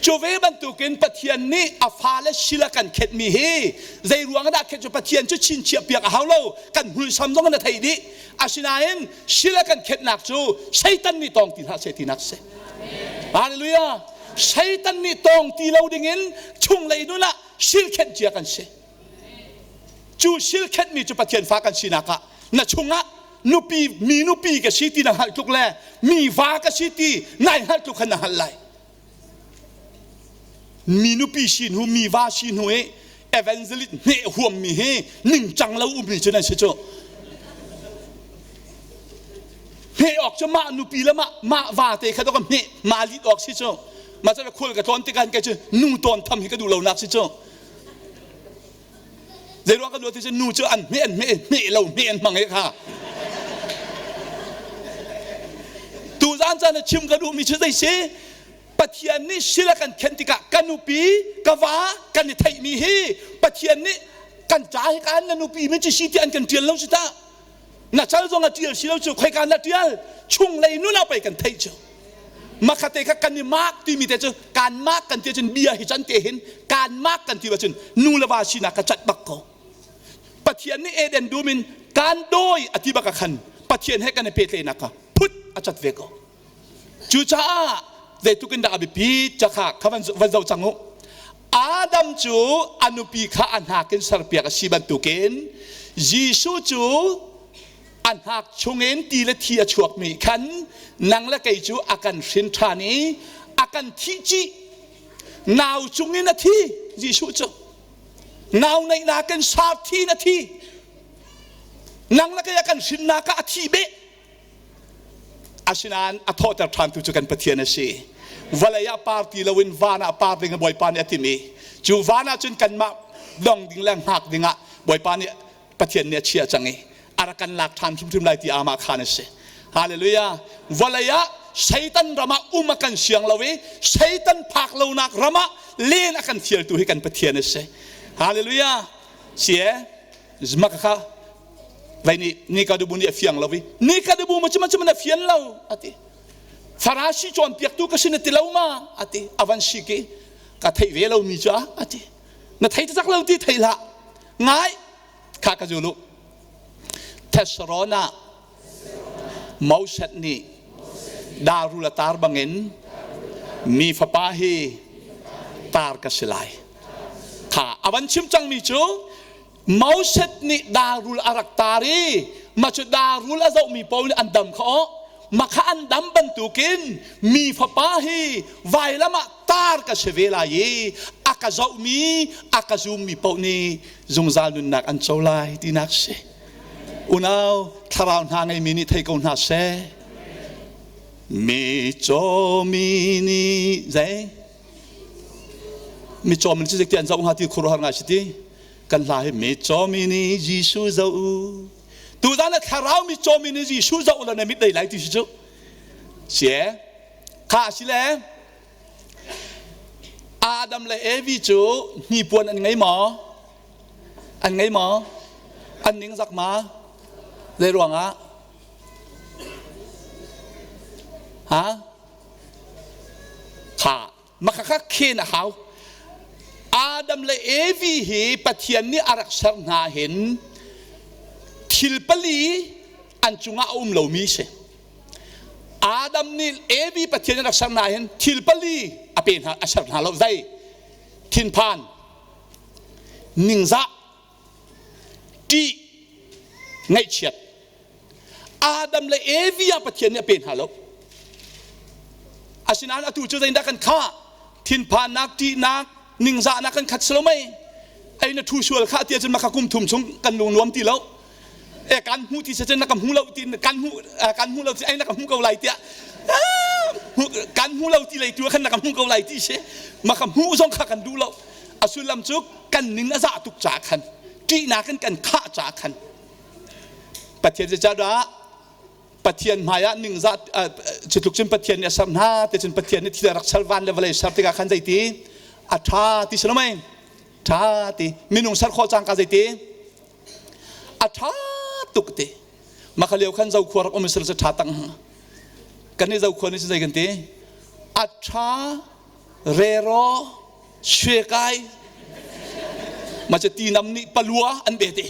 Cu ve bantukin Pathian nih a fale sil a kan khenhmi hi zei ruang dah khenh cu Pathian cu chinchiah piak a hau lo. Kan hmulsam zong na theih dih. Asinain sil a kan khenhnak cu Satan nih tawng ti hlah seh tinak si. Hallelujah. Satan nih tawng ti lo dingin chunglei nun ah silkhenh cia kan si. Cu silkhenhmi cu Pathian fa kan sinak ah na chungah nupi mi nupi ka si ti na hngalh tluk le mi va ka si ti nai hngalh tluk khan na hngalh lai. Mi nupi si hnu mi va si hnu i evangelist hne huammi hi ningcang lo ummi cu nan si cu. Hme awk cu mah nupi le mah mah va te kha ka hme ma lit awk si cu. Mah cu khual ka tlawn tikah kei cu nu tawn tham hi ka duh lo nak si cu. Zei ruang ka duh ti cu nu cu an hme an hme hme lo hme an hmang e kha. Tuzan caan ah chim ka duhmi cu zei si? Pathian nih sil a kan khenh tikah ka nupi, ka va kan i theihmi hi Pathian nih kan ca hi kan na nupi min ci si ti an kan ṭial lo si ta. Na cal zong a ṭial si lo cu khoika na ṭial chunglei nun ah pei kan theih cu. Makhate kha kan i mak timi te cu kan mak kan ti ahcun bia hi can te hin kan mak kan ti ahcun nu le va sinak ka cat bak ko. Pathian nih Eden dum in kan dawi a ti bak ah khan Pathian he kan i pehtlaihnak kha phut a cat ve ko. Cucaah zeitluk in dah a biapit cakha kha van zoh cang u. Adam cu a nupi kha a hnak in serpiak a si bantukin Jesuh cu a hnak chungin ti le thi a chuakmi khan nang le kei cu a kan hrin ṭhan i a kan thih cih. Nau cungin a thi Jesuh cu. Nau neihnak in sarthi in a thi. Nang le kei a kan hrinnak ah a thi beh. Asinain a thawhter ṭhantu cu kan Pathian a si. Vawlei ah par ti loin van ah par ding Bawipa nih a tim i cu van ah cun kanmah dong ding le hngak ding ah Bawipa nih Pathian nih a chiah cang i a rak kan lak ṭhan hrimhrim lai ti amah khan a si. Hallelujah. Vawlei ah Satan ram ah um a kan siang lo i Satan phak lonak ram ah len a kan fialtu hi kan Pathian a si. Hallelujah. Sie zmaka kha vai nih Nikadubu nih a fiang lo i Nikadubu ma cuma cuma na fian lo ati Farasi cawnpiaktu ka sin a ti lo ma ati avan si ki ka theih ve lo mi cu ati na thei tak lo ti thei hlah ngai kha ka zulu Thessalona Moses nih darul a tar bangin mi fapa hi tar ka si lai kha avan chim cangmi cu Moses nih darul a rak tar i mah cu darul a zohmi paoh nih an dam kha aw mah kha an dam bantukin mi fapa hi vailam ah tar ka si ve lai i a ka zohmi a ka zummi paoh nih zungzal nunnak an co lai tinak si unau thlarau hna ngeimi nih thei ko hna seh mi cawmi nih zei mi cawmi cu zei an zoh hnga ti khuaruahhar ngai si ti kan hla hi mi cawmi nih Jesuh zoh u tuzan ah thlarau mi cawmi nih Jesuh zoh la na mit dei lai ti si cu sie kha si le Adam le Evi cu hnipuan an ngei maw an ngei maw an ningzak ma zei ruangah ha kha Makhakha khen a hau. Adam le Evi hi Pathian nih a rak ser hna hin thil pali an cungah a um lomi si. Adam nih Evi Pathian a rak ser hna hin thil pali a pe hna a ser hna lo zei thinphan ningzah ṭih ngaihchiat Adam le Evi ah Pathian nih a pe hna lo. Asinain atu cu zeidah kan khah? Thinphannak, ṭihnak, ningzahnak kan khat si lo mei? Ei na ṭhu sual kha ti ahcun maka kum thum chung kan lung nuam ti lo. E kan hmu ti cun na ka hmu lo ti kan hmu kan hmu lo ti ei na ka hmu ko lai tiah kan hmu lo ti lei tu khan na ka hmu ko lai ti si maka hmu zong kha kan duh lo a sullam cu kan ning a zah tuk ca khan ṭihnak in kan khah ca khan Pathian zeicahdah Pathian hmaiah ningzah cutluk cun Pathian nih a ser hna ti cun Pathian nih thil a rak ser van le vawlei ser tikah khan zeiti a ṭha ti si lo mei ṭha ti minung ser khawh cangka zeiti a ṭha tuk ti maka lio khan zokhua rak um sel cu ṭha tang kan i zokhua nih zei kan ti a ṭha rero Shwekai ma cu tinam nih palua an be te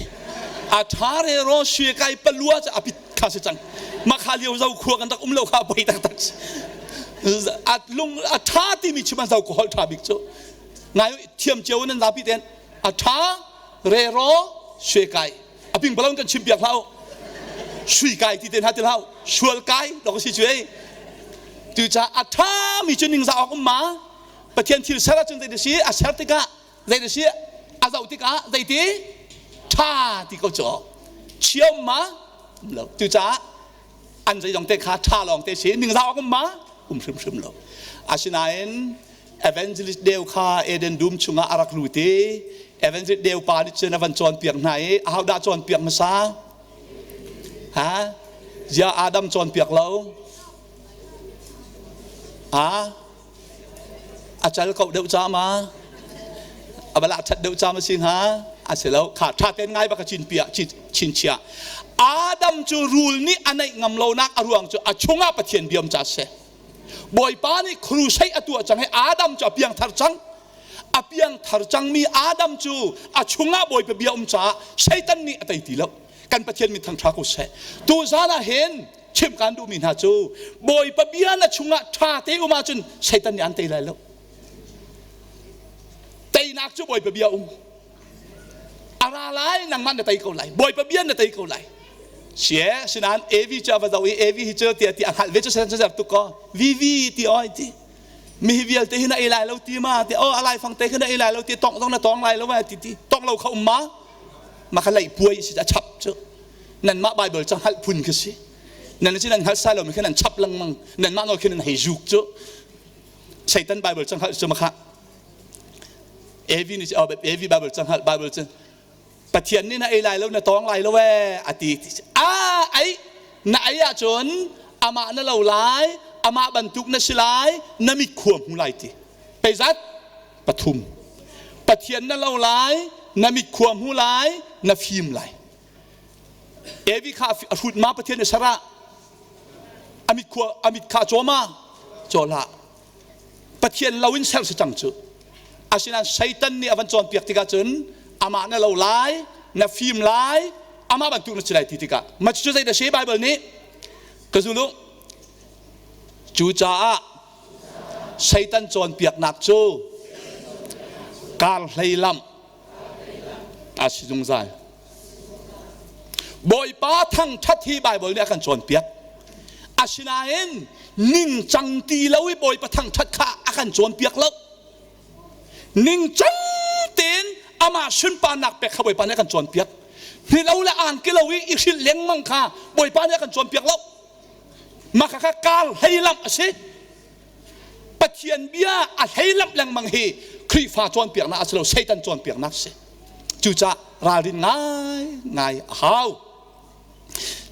a tha re ro shwekai palua cu apit kha si cang ma kha lio zo khua kan rak um lo kha poi tak tak a lung a tha timi chim an zo ko hol tha bik cu ngai thiam cio nan zapi ten a tha re ro shwekai a ping balon kan chim piak hlau sui kai ti ten ha ti hlau sual kai dok si chu ei tu cha a tha mi chu ning za ok um ma Pathian thil ser ahcun zei si a ser tikah zei si a zoh tikah zeiti ṭha ti ko cu chia um ma um lo cucaah an zeizong te kha ṭha lawng te si ningzah awk um ma um hrimhrim lo asinain evangelist deu kha Eden dum chungah a rak lut i evangelist deu pa nih cun a van cawnpiak hna i ahodah cawnpiak hmasa ha zia Adam cawnpiak lo. A a cal ko deuh ca ma a bala that deuh ca ma si hnga a si lo kha tha ten ngai bak chin pia chin chia Adam cu rul nih a neih ngam lonak a ruang cu a chungah Pathian biam ca si Bawipa nih crusade a tuah cang i Adam cu a piangthar cang a piangthar cangmi Adam cu a chungah Bawipa bia um caah Satan nih a tei ti lo kan Pathian min thangṭha ko seh tu zan ah hin chimh kaan duhmi hna cu Bawipa bia na chungah ṭha te um ahcun Satan nih an tei lai lo teinak cu Bawipa bia um a ra lai nangmah na tei ko lai Bawipa bia na tei ko lai sie sinain Evi cu a va zoh i Evi hi cu tiah ti a hngalh ve cu Satan cu zer tuk ko Vivi ti oi ti mi hi vialte hi na ei lai lo ti ma ti oh a lai fang te khi na ei lai lo ti tong zong na tong lai lo ma ti ti tong lo kha um ma ma kha lei puai si a chap cu nanmah Bible ca hngalh phun khi si nan ci nan hngal sai lo mi khi nan chap lengmang nanmah nawl khi nan hei zuk cu Satan Bible ca hngalh cu ma kha Evi nih oh Evi Bible ca hngalh Bible cu Pathian nih na ei lai lo na tawng lai lo ee a ti a ei na ei ahcun amah na lo lai amah bantuk na si lai na mit khua hmu lai ti peizat pathum Pathian na lo lai na mit khua hmu lai na fim lai Evi kha a hrut ma Pathian nih sarah amit khua amit kha caw ma caw hlah Pathian lo in ser si cang cu. Asinain Satan nih a van cawnpiak tikah cun amah na lo lai, na fim lai, amah bantuk na si lai ti tikah mah cucu zeidah si Bible nih ka zulu cucaah Satan cawnpiaknak cu kar hlei lamh a si zungzal. Bawipa thangṭhat hi Baibal nih a kan cawnpiak. Asinain ningcang ti lo i Bawipa thangṭhat kha a kan cawnpiak lo. Ningcang tein amah sunparnak pek kha Bawipa nih a kan cawnpiak. Hni lo le angki lo i i hrilh lengmang kha Bawipa nih a kan cawnpiak lo. Mah kha kar hlei lamh a si. Pathian bia a hlei lamh lengmang hi Khrihfa cawnpiaknak a si lo, Satan cawnpiaknak a si. Cucaah ralrin ngai ngai a hau.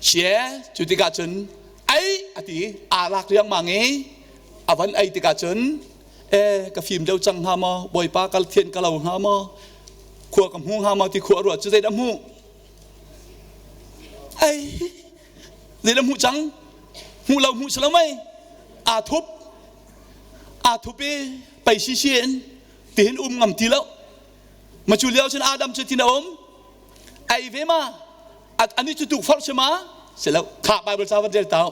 Cie cu tikah cun ei a ti aa lak riangmang i a van ei tikah cun e ka fim deuh cang hnga maw Bawipa kal thian ka lo hnga maw khua ka hmu hnga maw ti khua ruah cu zeidah hmuh ei zeidah hmuh cang hmuh lo hmuh si lo mei aa thup aa thup i pei si si in tihin um ngam ti lo Ma cu lio cun Adam cu tin a um ei ve ma ani cu tukforh si ma si lo kha Bible ca van rel tau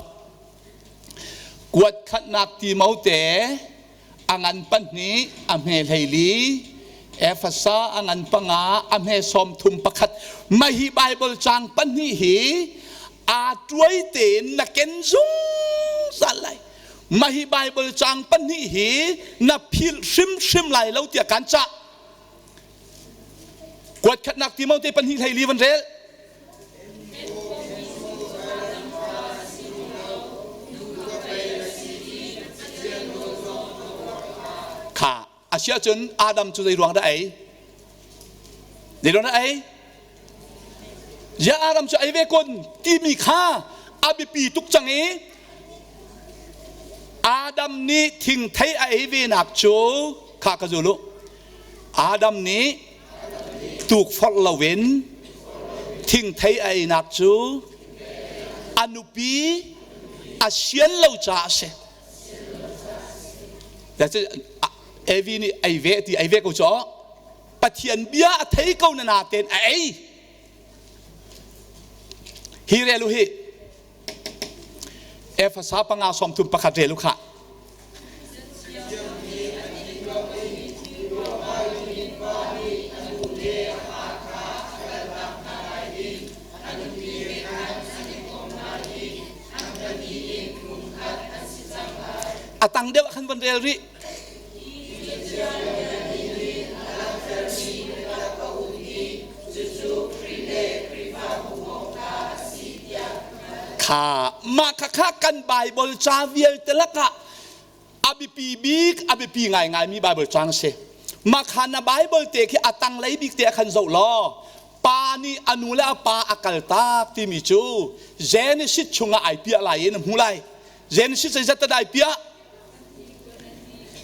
kuat khatnak ti mote a ngan pahnih a hme hleili Efasa a ngan panga a hme sawm thum pakhat ma hi Bible cang pahnih hi aa tuai tein na ken zungzal lai mah hi Bible cang pahnih hi na philh hrimhrim lai lo tiah kan cah. Kuat khatnak Timote pahnih hlei li van rel. Kha a si ahcun Adam cu zei ruang dah ei? Zei ruang dah ei? Ziah Adam cu ei ve kun timi kha a biapi tuk cang i Adam nih thingthei a ei ve nak cu kha ka zul u. Adam nih tukforh loin thingthei a einak cu a nupi a sian lo caah a si. Evi nih ei ve ti ei ve ko cu Pathian bia a thei ko na natein a ei. Hi rel u hi. Efasa panga sawm thum pakhat rel u khah. A tang deuh ah khan van rel rih. Kha mah khakha kan Bible ca vialte lakah a biapi bik a biapi ngaingaimi Bible cang si. Mah kha na Bible te khi a tanglei bik te ah khan zoh law pa nih a nu le a pa a kaltak timi cu Genesis chungah ai piah lai i na hmu lai. Genesis zeizat dah ai piah?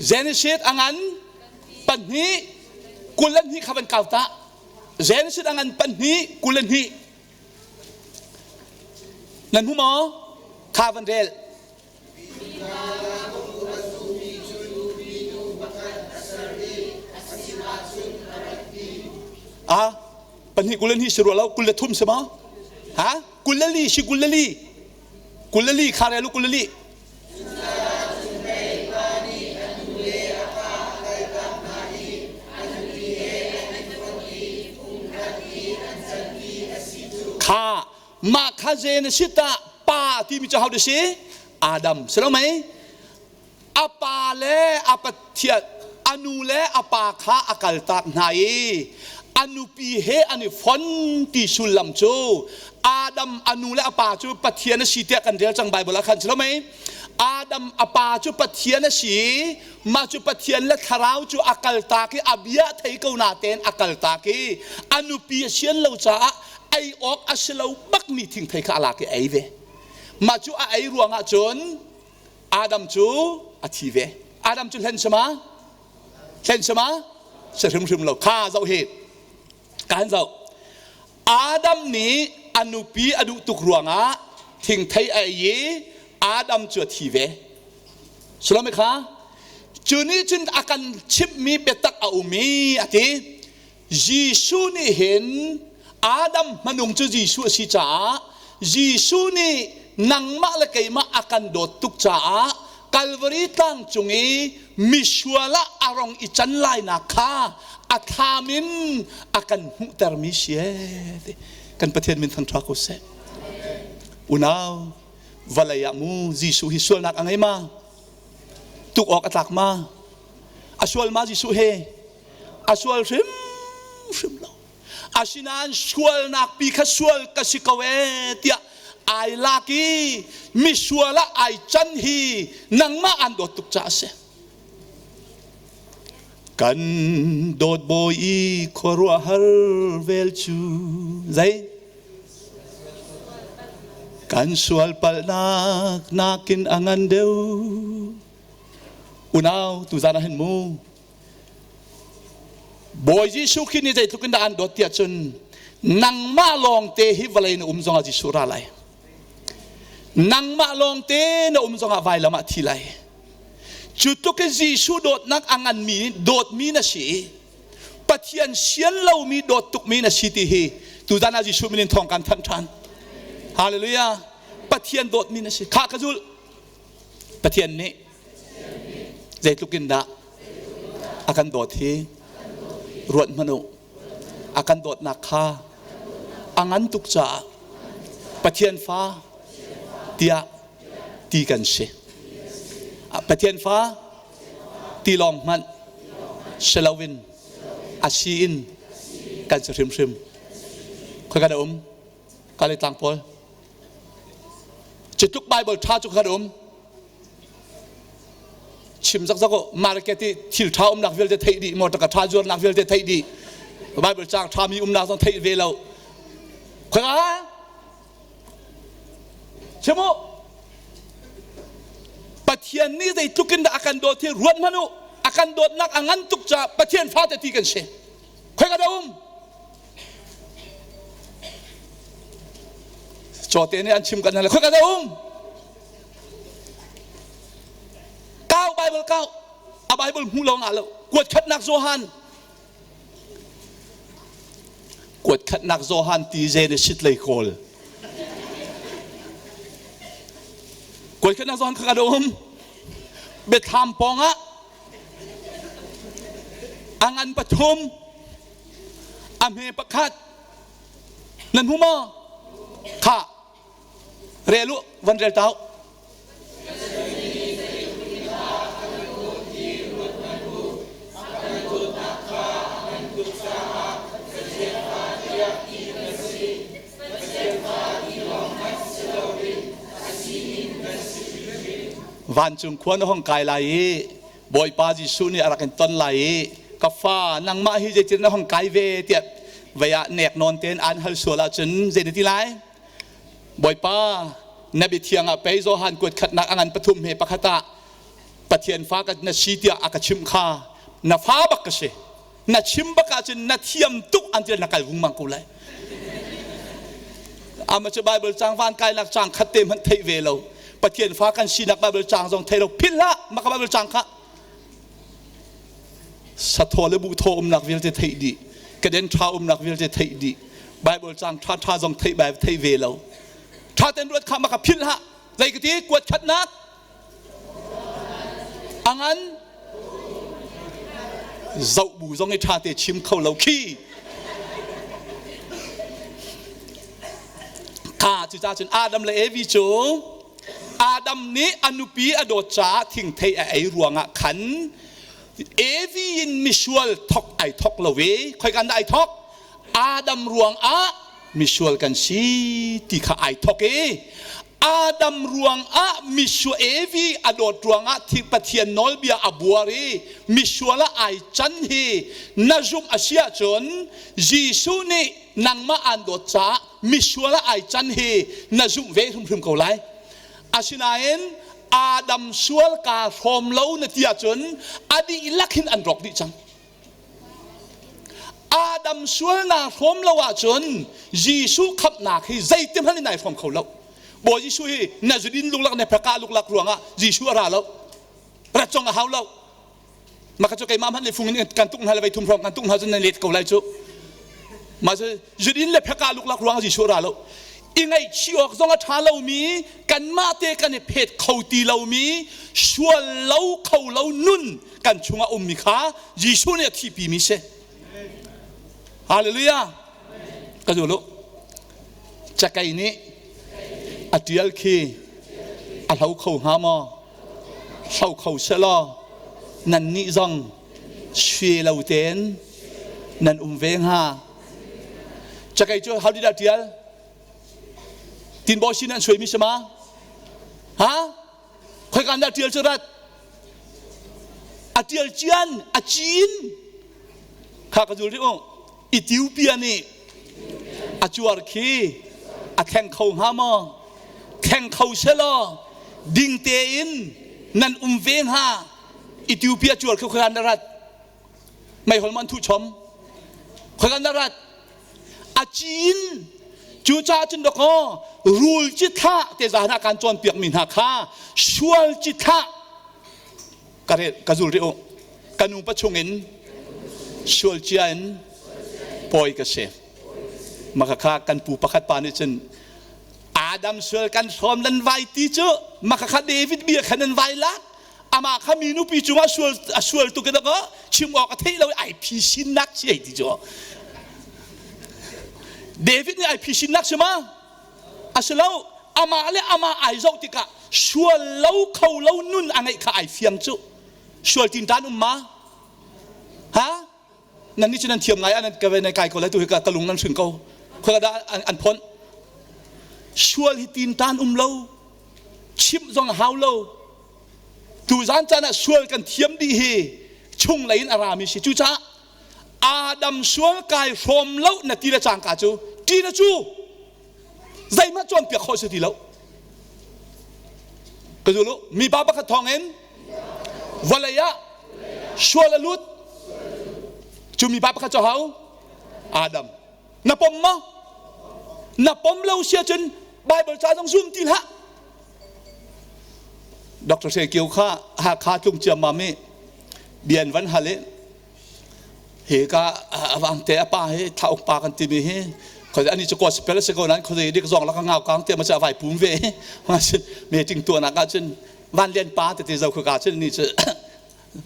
Genesis a ngan 2 22 kha van kau ta. Genesis a ngan 2 22. Nan hmu maw? Kha van rel. A 2 22 si rua lo 23 si maw? Ha? 24 si 24. 24 kha rel u 24. Kha mah kha ze na si ta pa timi cu ho si Adam si lo mei a pa le a pathian a nu le a pa kha a kaltak hna i a nupi he an i fon ti sullam cu Adam a nu le a pa cu Pathian a si tiah kan rel cang Bible ah khan si lo mei Adam a pa cu Pathian a si mah cu Pathian le thlarau cu a kaltak i a bia thei ko na tein a kaltak i a nupi a sian lo caah ei awk a si lo bakmi thingthei kha a lak i ei ve mah cu a ei ruangah cun Adam cu a thi ve Adam cu hlen si ma Thlen si ma? Si hrimhrim lo. Kha zoh hi. Kan zoh. Adam nih a nupi a duh tuk ruangah thingthei a ei i Adam cu a thi ve. Sulame kha? Cu nih cun a kan chimhmi biatak a um i a ti. Jesuh nih hin Adam hmanung cu Jesuh a si caah Jesuh nih nangmah le keimah a kan dawt tuk caah Kalvari tlang cung i misual ah a rong i can lainak kha a thlam in a kan hmuhtermi si ee kan Pathian min thangṭha ko seh. Unau, vawlei ah mu Jesuh hi sualnak a ngei ma? Tuk awk a tlak ma? A sual ma Jesuh he? A sual hrimhrim lo. Asinain sualnak pi kha sual ka si ko ee tiah ai lak i misual ah ai can hi nangmah an dawt tuk caah a si. Kan dawt bawi i khuaruahhar vel cu zei? Kan sual palhnak nakin a ngan deuh. Unau, tuzan ah hin mu Bawi Jesuh Khrih nih zeitluk in dah an dawt tiah cun nangmah lawngte hi vawlei na um zongah Jesuh ra lai. Nangmah lawngte na um zongah vailam ah thi lai. Cu tluk in Jesuh dawtnak a nganmi dawtmi na si i Pathian sian lomi dawt tukmi na si ti hi tuzan ah Jesuh min in thawng kan thanh ṭhan. Hallelujah. Pathian dawtmi na si. Kha ka zul. Pathian nih zeitluk in dah a kan dawt hi ruat hmanh u. A kan dawtnak kha a ngan tuk caah Pathian fa tiah ti kan si. Pathian fa ti lawng hmanh si loin a si in kan si hrimhrim. Khoi kan um? Kale tlang pawl. Cutluk Bible ṭha cu kan um. Chim zakzak u market i thil ṭha umnak vialte theih dih motor ṭha zuarnak vialte theih dih Bible caang ṭhami umnak zong theih ve lo. Khoi Chim u. Pathian nih zeitluk in dah a kan dawt hi ruat hmanh u. A kan dawtnak a ngan tuk caah Pathian fate ti kan si. Khoi ka dah um? Cawte nih an chim kan hal khoi ka dah um? Kau Bible kau a Bible hmu lo ngah lo kuat khatnak Johan kuat khatnak Johan ti ze ne sit lei kawl kuat khatnak Johan kha ka dah um biathlam pawng ah a ngan pathum a hme pakhat nan hmu maw kha rel u van rel tau Vancung khua na hong kai lai i Bawipa Jesuh nih a rak in ton lai i ka fa nangmah hi zeitin na hong kai ve tiah vei ah nek nawn tein aan hal sual ahcun zei na ti lai? Bawipa na biathiang ah pei Johan kuat khatnak a ngan pathum he pakhat ah. Pathian fa ka na si tiah a ka chimh kha na fa bak ka si. Na chim bak ahcun na thiam tuk an ti na kal vungmang ko lai. Ama cu Bible cang van kainak cang khat te hmanh theih ve lo. Pathian fa kan sinak Bible cang zong thei lo. Philh hlah maka Bible cang kha. Sathaw le buhthaw umnak vialte theih dih. Kaden ṭha umnak vialte theih dih. Bible cang ṭha ṭha zong theih bai theih ve lo. Ṭha ten ruat kha maka philh hlah. Zei ka ti kuat khatnak a ngan zoh bu zong i ṭha te chim kho lo khi kha cucaah cun Adam le Evi cu Adam nih a nupi a dawt caah thingthei a ei ruangah khan Evi in misual thok ai thok lo i khoikan dah ai thok Adam ruangah misual kan si ti kha ai thok i Adam ruangah misual Evi a dawt ruangah thi Pathian nawlbia a buar i misual ah ai can hi na zumh a si ahcun Jesuh nih nangmah aan dawt caah misual ah ai can hi na zumh ve hrimhrim ko lai. Asinain Adam sual kaa hrawm lo na ti ahcun a dihlak hin an rawk dih cang. Adam sual naa hrawm lo ahcun Jesuh khamhnak hi zeitihmanh in nai hrawm kho lo. Bawi Jesuh hi na zudin luklak na phaka luklak ruangah Jesuh a ra lo. Rat zong a hau lo. Maka cu keimah hmanh le fung in kan tuk hna le vei thum hrawng kan tuk hna cun nan let ko lai cu. Mah cu zudin le phaka luklak ruangah Jesuh a ra lo. I ngaihchih awk zong a ṭha lomi kanmah te kan i phet kho ti lomi sual lo kho lo nun kan chungah ummi kha Jesuh nih a thihpimi si. Hallelujah. Ka zul u. Cakei nih a ṭial khi a hlo kho hnga maw? Hlo kho selaw nannih zong sui lo tein nan um ve hnga. Cakei cu how did a ṭial? Tinbaw sin an suaimi si ma? Ha? Khoika dah ṭial cu rat? A ṭial cian, a cin. Kha ka zul rih u. Ethiopia nih a cuar khi a thleng kho hnga maw? Thleng kho selaw ding tein nan um ve hnga. Ethiopia cuar khi khoika na rat? Meihol man thuh chom. Khoika na rat? A cin. Cucaah cun dakaw rul ci thlah te zan ah kan cawnpiak mi hna kha sual ci thlah ka rel ka zul rih u. Ka nu pa chungin sual cia in pawi ka si. Maka kha kan pu pakhat pa nih cun Adam sual kan hrawm nan vai ti cu maka kha David bia khan nan vai lak amah kha mi nupi cungah sual a sual tuk in ka chim awk a theih lo i ai phisinnak si ai ti cu David nih ai phisinnak si ma a si lo amah le amah ai zoh tikah sual lo kho lo nun a ngeih kha ai fiang cu sual tin tan um ma ha nan nih cu nan thiam ngai ah nan ka nan kai ko lai tu hi ka lung nan hring ko khua dah an phon sual hi tin tan um lo chimh zong a hau lo tuzan caan ah sual kan thiam dih hi chung lei in a rami si cucaah Adam sual kai hrawm lo na ti le cangka cu ti na cu zeihmanh cawnpiak khawh si ti lo ka zul u mipa pakhat thawng in vawlei ah sual a lut cu mipa pakhat cu hau Adam na pom maw na pom lo si ahcun Bible ca zong zum ti hlah Dr. Hre Kio kha Hakha tlung ciammam i bian van hal i hi ka awang te a pa hi thlauk pa kan timi hi khoi ani chu gospel se ko nan khoi dik zong la ka ngau kang te ma cha vai pum ve ma sin meeting tu na ka cun van lian pa te te zo ka ka cun ni chu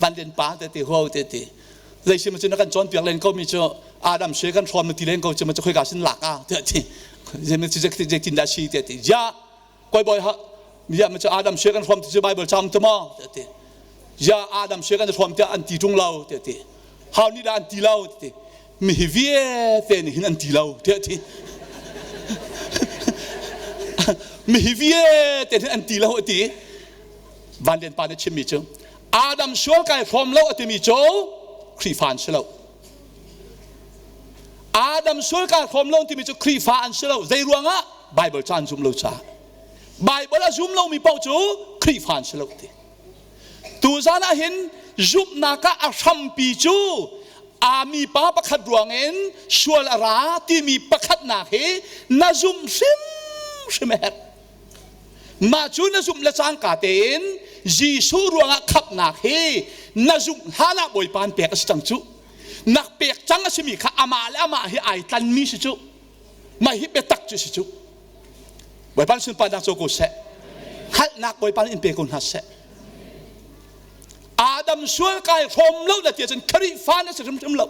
van lian pa te te ho te te zei sim chu na kan chon piak len ko mi chu adam she kan hrom ti len ko chu ma chu khoi ka sin lak a te ti je mi chu je tin da shi te ti ja koi boy ha ya ma chu adam she kan hrom ti chu bible cham te ma te ti ya adam she kan hrom te an ti tung lo te ti how ni da an ti lo te ti mi hi vialte nih hin an ti lo te ti mi hi vialte hin an ti lo ti van lian pa nih chimmi cu Adam sual kai hrawm lo a timi cu Khrihfa an si lo Adam sual kai hrawm lo timi cu Khrihfa an si lo zei ruangah Bible ca an zum lo caah Bible a zum lomi paoh cu Khrihfa an si lo ti. Tuzan ah hin zumhnak ah a hrampi cu a mipa pakhat ruangin sual a ra timi pakhatnak hi na zumh hrimhrim a herh. Mah cu na zumh le cangka tein Jesuh ruangah khamhnak hi na zumh hlan ah Bawipa an pek a si cang cu. Nak pek cang a simi kha amah le amah hi ai tlanmi si cu. Mah hi biatak cu si cu. Bawipa sunparnak co ko seh. Hngalhnak Bawipa in pe ko hna seh. Adam sual kai hrawm lo na ti ahcun Khrihfa na si hrimhrim lo.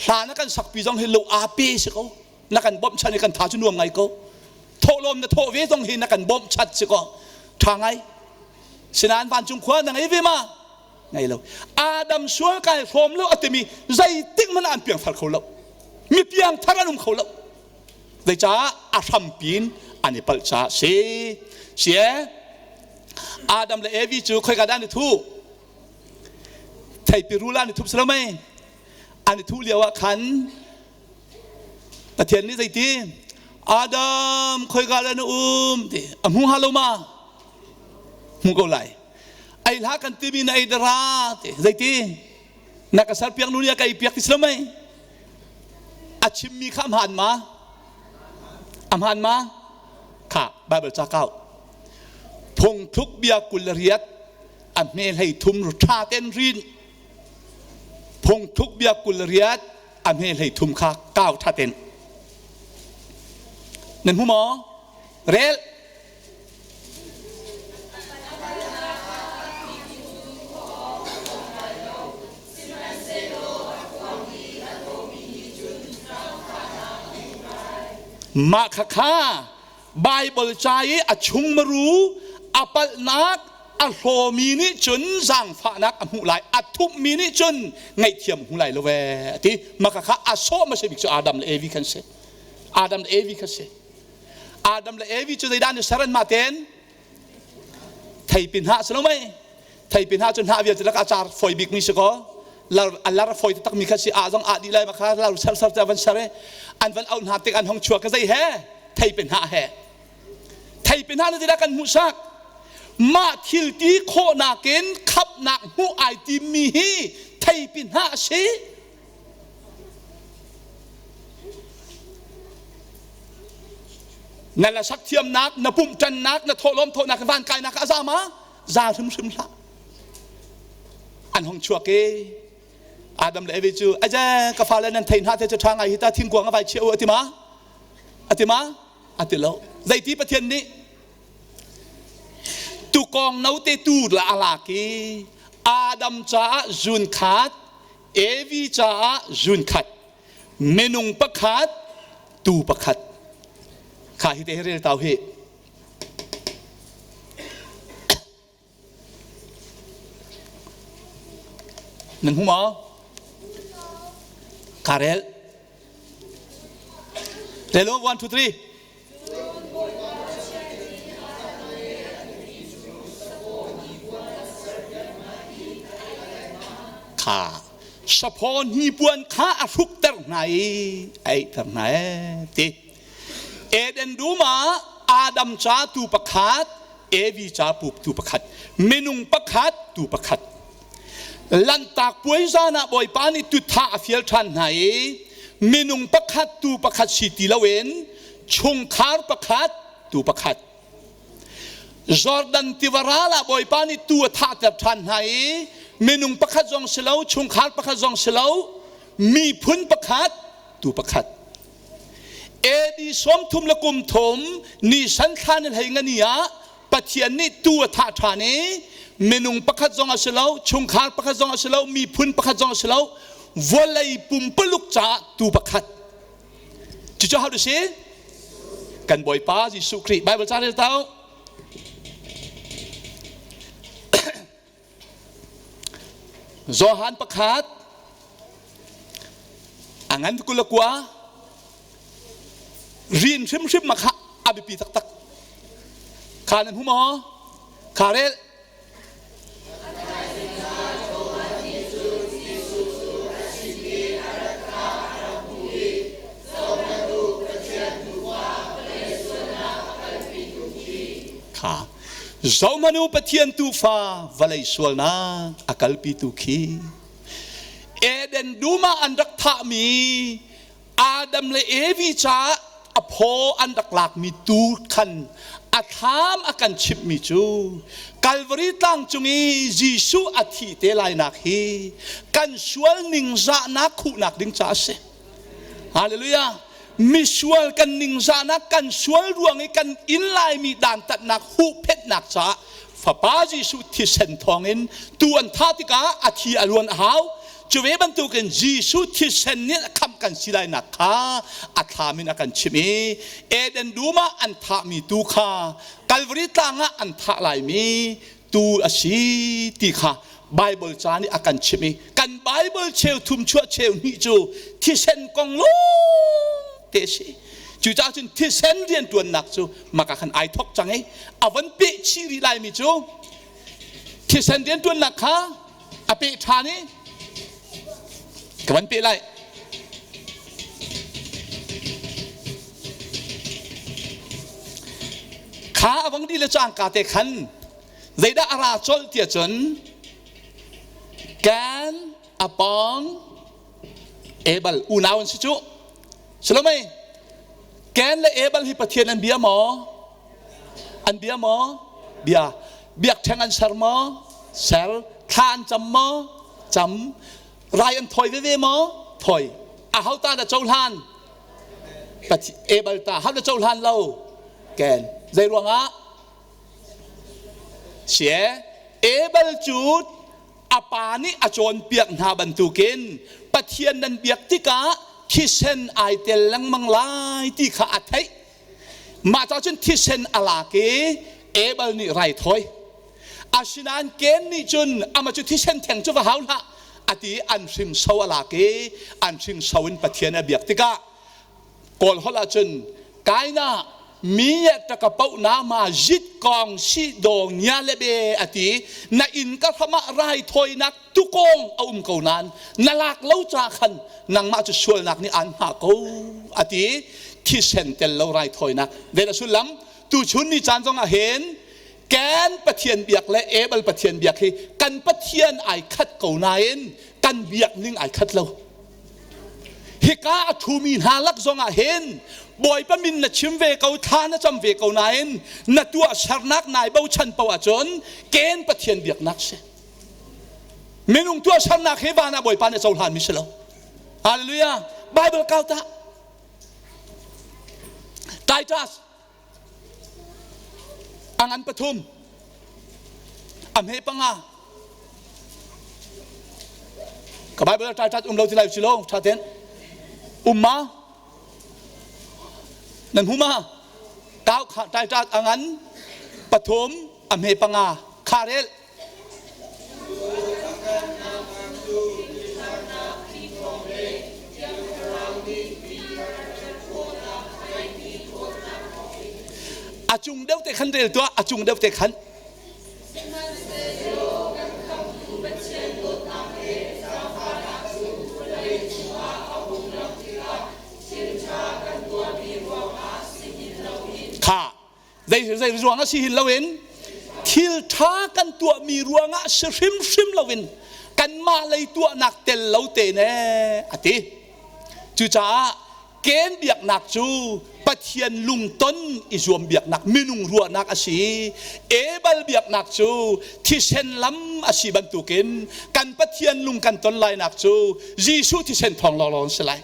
Hla na kan sakpi zong hi lo aa pe si ko. Na kan bawmhchan i kan tha cu nuam ngai ko. Thawhlawm na thawh ve zong hi na kan bawmhchat si ko. Tha ngai. Sinain vancung khua na ngei ve ma? Ngei lo. Adam sual kai hrawm lo a timi zeitik hmanh ah an piangthar kho lo. Mi piangthar an um kho lo. Zeicah a hrampi in an i palh caah si. Si Adam le Evi cu khoika dah an i thuh? Theipi rul ah an i thup si lo mei? An i thuh lio ah khan Pathian nih zeiti? Adam khoika dah na um ti a hmu hnga lo ma? Hmu ko lai. Ei hlah kan timi na ei dara ti zeiti? Na ka serpiak nu nih a ka ei piak ti si lo mei? A chimmi kha a hmaan ma? A hmaan ma? Kha Baibal ca kau. Phungthluk bia 28 a hme hlei thum ṭha ten rin. Phungthluk bia 28 a hme hlei thum kha kau ṭha ten. Nan hmu maw? Rel. Mah khakha Baibal ca i a chungmaru a palhnak a hlawmi nih cun zaangfahnak a hmuh lai a thupmi nih cun ngaihthiam hmu lai lo ve a ti mah khakha a sawh hmasa bik cu Adam le Evi khan si Adam le Evi kha si Adam le Evi cu zeidah an i ser anmah tein theipi hnah si lo mei theipi hnah cu hnah vialte lakah a car fawi bikmi si kaw lar a lar fawi taktak mi kha si a zong ah dih lai kha lar ser ser te van ser i an van auh hna tik an hong chuak ka zei he theipi hnah he theipi hnah na zeidah kan hmuhsak mah thil ti khawhnak in khapnak hmuh ai timmi hi theipi hnah a si Na lasak thiamnak, na pumhṭannak, na thawhlawm thawhnak, van kainak a za ma? Za hrimhrim hlah. An hong chuak i Adam le Evi cu aje ka fale nan thei hna te cu ṭha ngai hi ta thingkuang a vai chia u a ti ma? A ti ma? A ti lo. Zeiti Pathian nih tukawng note tu la a lak i Adam caah zun khat Evi caah zun khat minung pakhat tu pakhat kha hi te hi rel tau hi nan hmu maw kha rel rel 1 2 3 Kha saphaw hnipuan kha a hrukter hna i a eiter hna ee ti. Eden dum ah Adam ca tu pakhat, Evi ca tu pakhat, minung pakhat tu pakhat. Lanhtak puai zan ah Bawipa nih tutha a fial ṭhan hna i minung pakhat tu pakhat si ti loin chungkhar pakhat tu pakhat. Jordan tiva ral ah Bawipa nih tu a thahter ṭhan hna i minung pakhat zong si lo, chungkhar pakhat zong si lo, miphun pakhat tu pakhat. AD 33 Nisan thla ni hlei ngani ah Pathian nih tu a thah ṭhan i minung pakhat zong a si lo, chungkhar pakhat zong a si lo, miphun pakhat zong a si lo, vawlei pumpaluk caah tu pakhat. Cucu how to say? Kan Bawipa Jesuh Khrih. Bible ca rel tau. Johan pakhat a ngan kul kua rin hrimhrim ma kha a biapi taktak kha nan hmu maw kha rel kha. Zohmanu Pathian tuufa vawlei sualnak a kalpitu khi Eden dum ah an rak thahmi Adam le Evi caah a phaw an rak lakmi tu khan a thlam a kan chimhmi cu Kalvari tlang cung i Jesuh a thih te lainak hi kan sual ningzahnak khuhnak ding caah a si. Hallelujah. Misual kan ningzahnak kan sual ruang i kan in laimi dantatnak huhphenhnak caah Fapa Jesuh thisen thawngin tu an thah tikah a thi a luan a hau. Cu ve bantukin Jesuh thisen nih khamh kan si lainak kha a thlam in a kan chimh i Eden dum ah an thahmi tu kha Kalvari tlang ah an thah laimi tu a si ti kha Bible ca nih a kan chimh i kan Bible cheu thum chuah cheu hnih cu thisen kong lawng te a si. Cucaah cun thisen rianṭuannak cu maka khan ai thok cang i a von peh chih rih laimi cu thisen rianṭuannak kha a peh ṭhan i ka van peh lai. Kha a vang dih le cangka te khan zeidah a ra colh tiah cun Kan a pawng Abel unau an si cu. Salomei Ken le Abel hi Pathian an bia maw? An bia maw? Bia. Biakṭheng an ser maw? Ser. Thla an cam maw? Cam. Rai an thawi veve maw? Thawi. Aho ta dah cohlan? Abel ta. Ho dah cohlan lo? Ken. Zei ruangah? Sie. Abel cu a pa nih a cawnpiak hna bantukin Pathian nan biak tikah thisen ai tel lengmang lai ti kha a theih. Mah ca cun thisen a lak i Abel nih raithawi. Asinain Cain nih cun amah cu thisen theng cu va hau hlah a ti i an hringso a lak i an hringso in Pathian a biak tikah Kawl holh ahcun kaina mi taka poh na ma zit kong si dong nya le be ati na inn ka hrama raithawinak tukong a um ko nan na lak lo cha khan nangmah cu sualnak nih an hma ko ati thisen tel lo raithawinak vel a sullam tu chun ni caan zong ah hin kan Pathian biak le Abel Pathian biak hi kan Pathian ai khat ko nain kan biak ning ai khat lo Hika a ṭhumi hna lak zongah hin Bawipa min na chim ve ko, thla na cam ve ko nain na tuahsernak nai bochan paoh ahcun ken Pathian biaknak si. Minung tuahsernak hi van ah Bawipa nih a cohlanmi si lo. Hallelujah. Bible kau ta. Titus A ngan pathum, a hme panga. Ka Bible ṭai ṭat um lo ti lai si lo ṭha ten. Um ma? Nan hmu ma? Kau kha ṭai ṭat a ngan pathum, a hme panga. Kha rel. A cung deuh te khan rel tuah, a cung deuh te khan.
Sihmanhsehlaw kan Khamhtu Pathian dawtnak le zaangfahnak cu vawlei cungah a hung langh tikah thil ṭha kan tuahmi ruangah si hin loin
Kha zei zei ruangah si hin loin thil ṭha kan tuahmi ruangah si hrimhrim loin kanmah lei tuahnak tel lo te ne a ti. Cucaah ken biaknak cu Pathian lungton i zuam biaknak minung ruahnak a si. Ebal biaknak cu thisen lam a si bantukin kan Pathian lung kan ton lainak cu Jesuh thisen thawng lawnglawng si lai.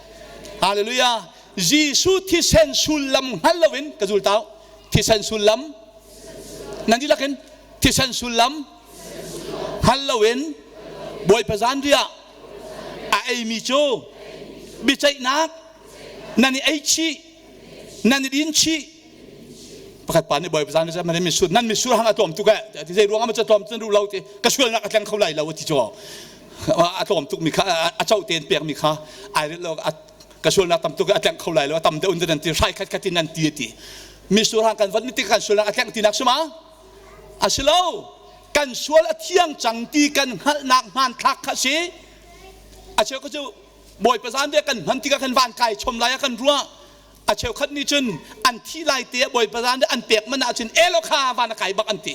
Hallelujah. Jesuh thisen sullam hngal loin ka zul tau thisen sullam nan dihlak in thisen sullam hngal loin Bawipa zanriah a eimi cu biaceihnak nan i ei chih nan i din chih pakhat pa nih Bawipa zanriah nan misur nan misur hang a tlawm tuk eh ti zei ruang ah ma tlawm cun duh lo ti ka sualnak a tleng kho lai lo ti cu a tlawm tuk mi kha a cho tein pek mi kha ai lo ka sualnak tam tuk a tlengh kho lai lo a tam deuh in nan ti hrai khat khat in nan ti ti misur hang kan van ti kan sualnak a tlengh tinak suma a si lo kan sual a thiang cang ti kan hngalhnak hmanthlak kha si a cheu cu bawipa zan ve kan hman tikah kan van kai chom lai a kan ruah a cheukhat nih cun an thi lai te bawipa zan an pek man ahcun elo kha van a kai bak an ti.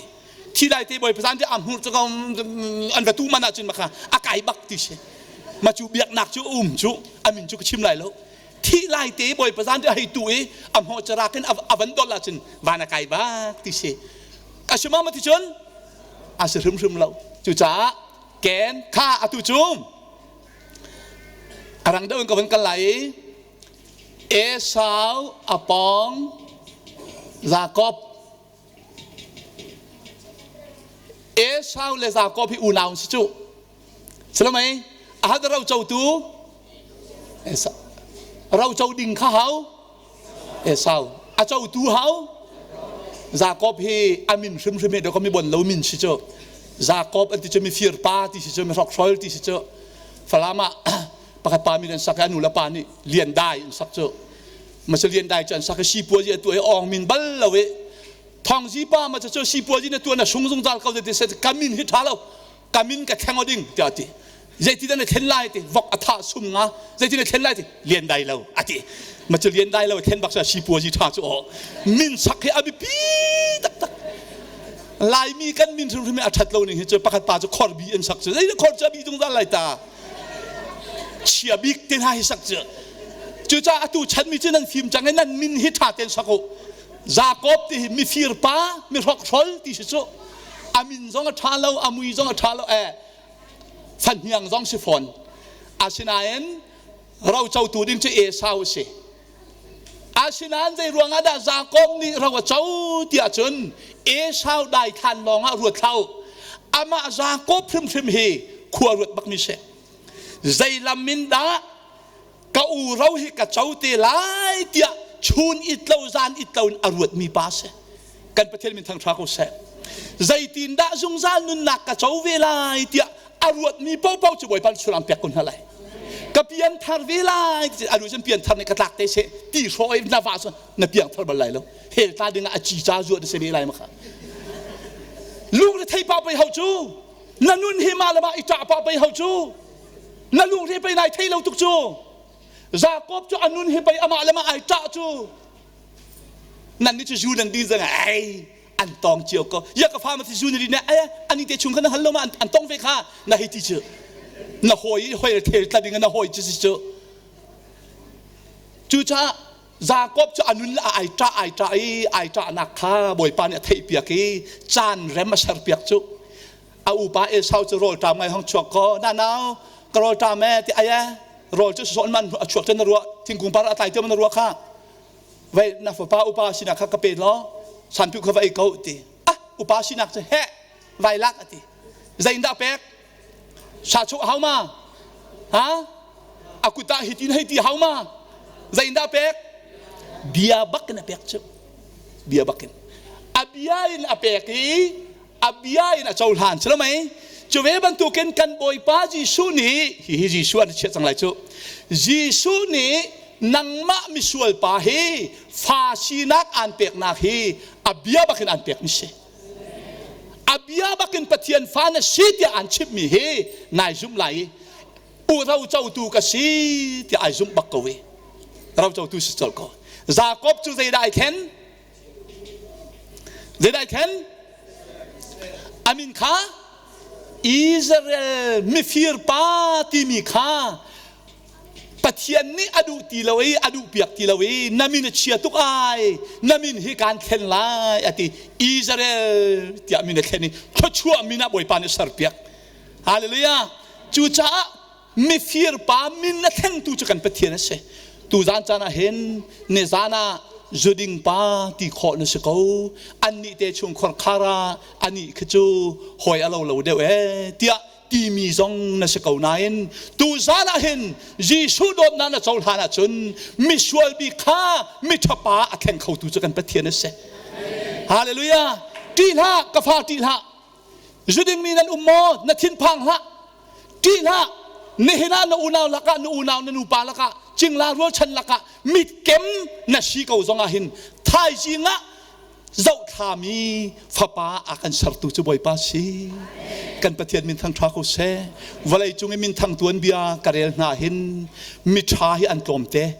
Thi lai te bawi pazan te am hmur cu an va tu man ahcun ma kha a kai bak ti si. Ma cu biaknak cu um cu amin cu ka chim lai lo. Thi lai te bawi pazan te hei tu i a hmawh carak in a van dol ahcun van a kai bak ti si. A si ma ma ti cun a si hrimhrim lo. Cucaah ken kha atu cu a rang deuh in ka van kal lai i Esau a pawng Jakob Esau le Jakob hi unau an si cu. Silamei a hat ro cotu Esau. Ro co ding kha hau Esau. A cotu hau Jakob hi a min hrimhrim hi dawk mi bon lo min si cu. Jakob an ti cu mifir pa ti si cu mi hrokhrol ti si cu. Falam ah pakhat pa min an sak i a nu le pa nih Lian Dai an sak cu. Masa Lian Dai cu an sak i sipuazi a tuah i awng min bal lo i Thawngzi pa ma cu sipuazi na tuah na sung zungzal ko ti se ka min hi ṭha lo ka min ka thleng ding tiah a ti. Zeiti dah na thlen lai ti vok a thah sum nga zeiti na thlen lai ti Lian Dai lo a ti. Ma cu Lian Dai lo thlen bak cu sipuazi ṭha cu aw min sak hi a biapi taktak. Laimi kan min hrimhrim hi a ṭhat lo ning hi cu pakhat pa cu khorbi an sak cu zei khor cu a bi zungzal lai ta. Chia bik te hna hi sak cu. Cucaah atu chan mi cu nan fim cang i nan min hi ṭha tein sak u. Jakob ti hi mifir pa, mi hrokhrol ti si cu. A min zong a ṭha lo, a mui zong a ṭha lo, eh fahniang zong si fawn. Asinain rocotu ding cu Esau a si. Asinain zei ruangah dah Jakob nih ro a co tiah cun Esau daithlan lawngah ruat hlah u. Amah Jakob hrimhrim hi khua ruat bakmi si. Zei lam in dah ka u ro hi ka co te lai tiah chun it lo zan it lo in a ruatmi pa si. Kan Pathian min thangṭha ko seh. Zeitin dah zungzal nunnak ka co ve lai tiah a ruatmi paohpaoh cu Bawipa nih sullam pek ko hna lai. Ka pian thar ve lai ti a cun pian thar nih ka tlak te seh ti hrawh i na va cun na piang thar bal lai lo. Hell tla ding ah a ci ca zuat a si ve lai ma kha. Lungre thei pa pei ho cu na nun hi mah le mah i ṭah pa pei ho cu na lungre pei nai thei lo tuk cu. Jakob cu a nun hi pei amah le mah ai ṭah cu. Nan nih cu zu nan din zang ai an tong cio ko ya ka fa ma ti zu na din ai ani te chung kha na hal lo ma an tong ve kha na hei ti cu na hawi hoi thel tla ding na hawi cu si cu cu caah Jakob cu anun le ai ṭah ai ṭah i ai ṭahnak kha Bawipa nih a theih piak i caan rem a ser piak cu a upa Esau cu rawl ṭam ngai hong chuak ko na nau ka rawl ṭam e ti ai rawl cu sawn man a chuak te na ruah thingkung par a tlai te na ruah kha vai na fapa upa sinak kha ka pe law sanpi kha va ei ko ti ah upa sinak cu he vai lak ati zeindah pek sa chu hau ma ha a kut ah hitin hei ti hau ma zeindah pek bia bak in a pek cu bia bak in a bia in a pek i a bia in a cohlan si lo mei cu ve bantukin kan bawipa Jesuh nih hihi Jesuh an chiah cang lai cu Jesuh nih nangmah misual pa hi fa sinak aan peknak hi a bia bakin aan pekmi si a bia bakin Pathian fa na si tiah aan chimhmi hi nai zumh lai i u rocotu ka si tiah ai zumh bak ko i rocotu si colh ko Jakob cu zeidah ai thlen Zeidah khen? A min kha Israel mifir pa timi kha Pathian nih a duh ti lo i a duh piak ti lo i na min a chia tuk ai na min hi kaan thlen lai a ti Israel tiah min a thlen i thluachuah min ah Bawipa nih ser piak Hallelujah cucaah mifir pa min a thlengtu cu kan Pathian a si. Tuzan caan ah hin nizan ah zuding pa ti khawh na si ko. Annih te chung khorkhar ah anih khi cu hawi a lo lo deuh ee tiah timi zong na si ko nain tuzan ah hin Jesuh dawtnak na cohlan ahcun misual bik kha miṭhapa a thleng khotu cu kan Pathian a si. Hallelujah! Ṭih hlah ka fa ṭih hlah. Zuding mi nan um maw? Na thinphang hlah. Ṭih hlah. Nihin ah na unau lakah, na unau na nupa lakah, cingla rualchan lakah mitkem na si ko zongah hin thaizing ah zohthlami fapa a kan sertu cu Bawipa si. Kan Pathian min thang ṭha ko seh. Vawlei cung i minthang tuanbia ka rel hna hin miṭha hi an tlawmte.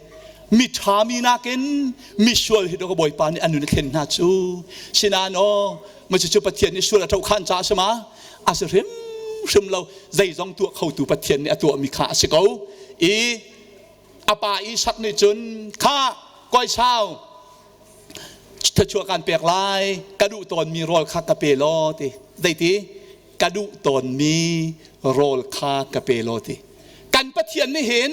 Mi ṭhami nakin misual hi dawh Bawipa nih an nun a thlen hna cu. Sinain aw, macu Pathian nih sual a ṭohkhan caah a si ma? A si hrimhrim lo. Zeizong tuah khotu Pathian nih a tuahmi kha a si ko. I a pa Isak nih cun kha kawisau thluachuah kan pek lai ka duh tawnmi rawl kha ka pe law ti zeiti ka duh tawnmi rawl kha ka pe law ti kan Pathian nih hin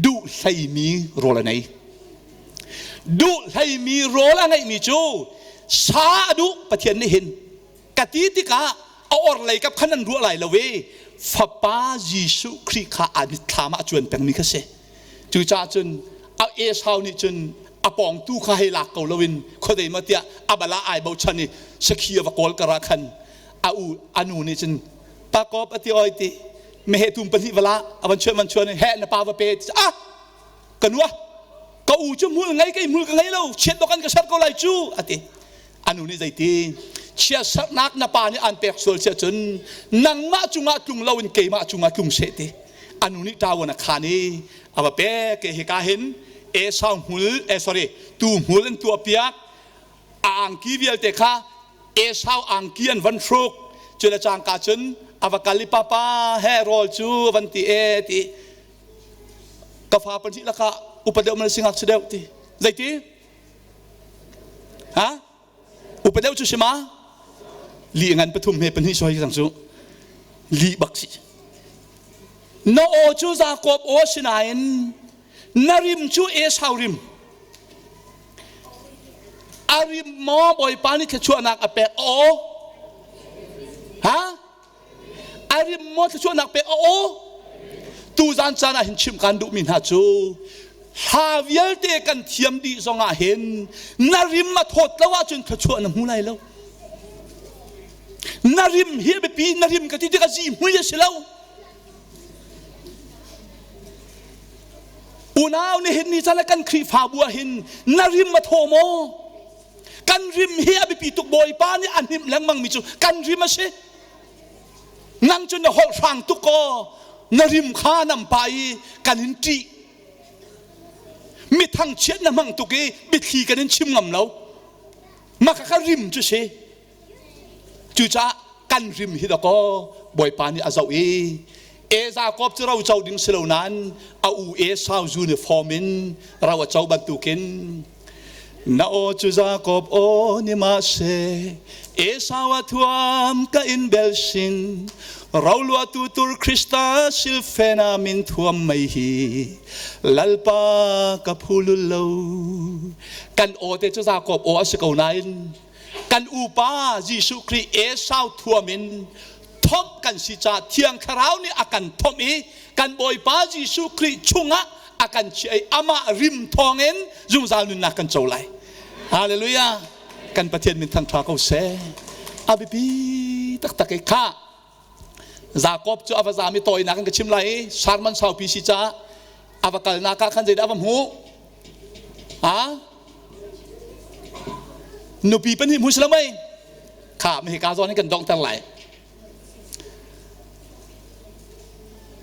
duh hleimi rawl a nei duh hleimi rawl a ngeihmi cu sa a duh Pathian nih hin ka ti tikah a orlei kap khan an ruah lai lo i fapa Jesuh Khrih kha a mitthlam ah a cuan pengmi kha si cucaah cun a Esau nih cun a pawngtu kha hei lak ko loin khuadei ma tiah a bala ai bochan i sakhi a va kawl kar ah khan a u a nu nih cun pakop a ti oi ti mehe tum pahnih vala a van chuan van chuan he na pa va pe ah ka nu ka u cu hmul ngei kei hmul ka ngei lo chiat bak an ka ser ko lai cu a ti anu nih zeiti chiatserhnak na pa nih an pek sual sia cun nangmah cungah tlung loin keimah cungah tlung seh ti anu nih ṭawan a khan i a va pek i hika hin Esau hmul eh sorry tu hmul an tuah piak a angki vialte kha Esau angki an van hruk cu le cangka cun a va kal i papa he rawl cu van ti e ti ka fa pahnih lakah upa deuh man singak si deuh ti zeiti Ha? Upa deuh cu si ma? Li ngan pathum he pahnih soi cang cu. Li bak si. Na aw cu Jakob aw si nain na rim cu Esau rim. A rim maw Bawipa nih thluachuahnak a pek aw? Ha? A rim maw thluachuahnak pek a aw? Tuzan caan ah hin chimh kan duhmi hna cu hla vialte kan thiam dih zong ah hin na rim a thawt lo ahcun thluachuah na hmu lai lo. Na rim hi a biapi, na rim ka ti tikah zihmui a si lo. Unau nihin ni caan ah kan Khrihfabu ah hin na rim a thaw maw? Kan rim hi a biapi tuk Bawipa nih a hnimh lengmang mi cu kan rim a si. Nang cu na holh hrang tuk kaw na rim kha nam pa i kan in ṭih. Mi thangchiat na hmang tuk i biathli kan in chim ngam lo. Maka ka rim cu si. Cucaah kan rim hi dakaw Bawipa nih a zoh i E Jakob cu ro co ding si lo nain a u Esau uniform in ro a co bantukin na aw cu Jakob aw ni ma se Esau a thuam ka in bel sin roluatu tur Krista silfena min thuam mei hi lalpa ka phulul lo kan aw te cu Jakob aw a si ko nain kan upa Jesuh Khrih Esau thuam in thomh kan si caah Thiang Thlarau nih a kan thomh i kan Bawipa Jesuh Khrih chungah a kan chiah i amah rim thawngin zungzal nunnak kan co lai. Hallelujah! Kan Pathian min thangṭha ko seh. A biapi taktak i kha Jakob cu a va zam i tawinak in ka chim lai i sermon saupi si caah a va kalnak ah khan zeidah a va hmuh? Ha? Nupi pahnih hmu si lo mei? Kha mi hika zawn in kan donghter lai.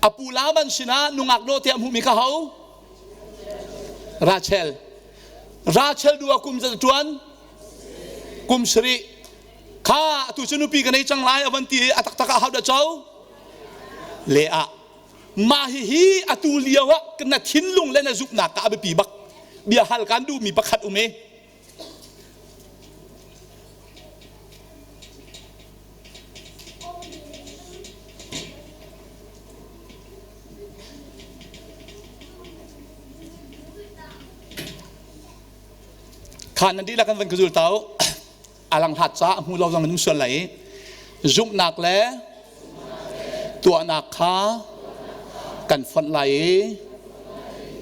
A pu Laban sinah nungak dawh te a hmuhmi kha ho? Rachel. Rachel du a kum zat tuan? Kum sarih. Kha atu cu nupi ka nei cang lai a van ti i a taktak ah hau dah co? Leah. Mah hihi atu lio ah na thinlung le na zumhnak ah a biapi bak. Bia hal kan duhmi pakhat um i Kha nan dihlak kan van ka zul ta u. A lang hlat ca a hmu lo zong in um sual lai i zumhnak le tuahnak kha kan fonh lai i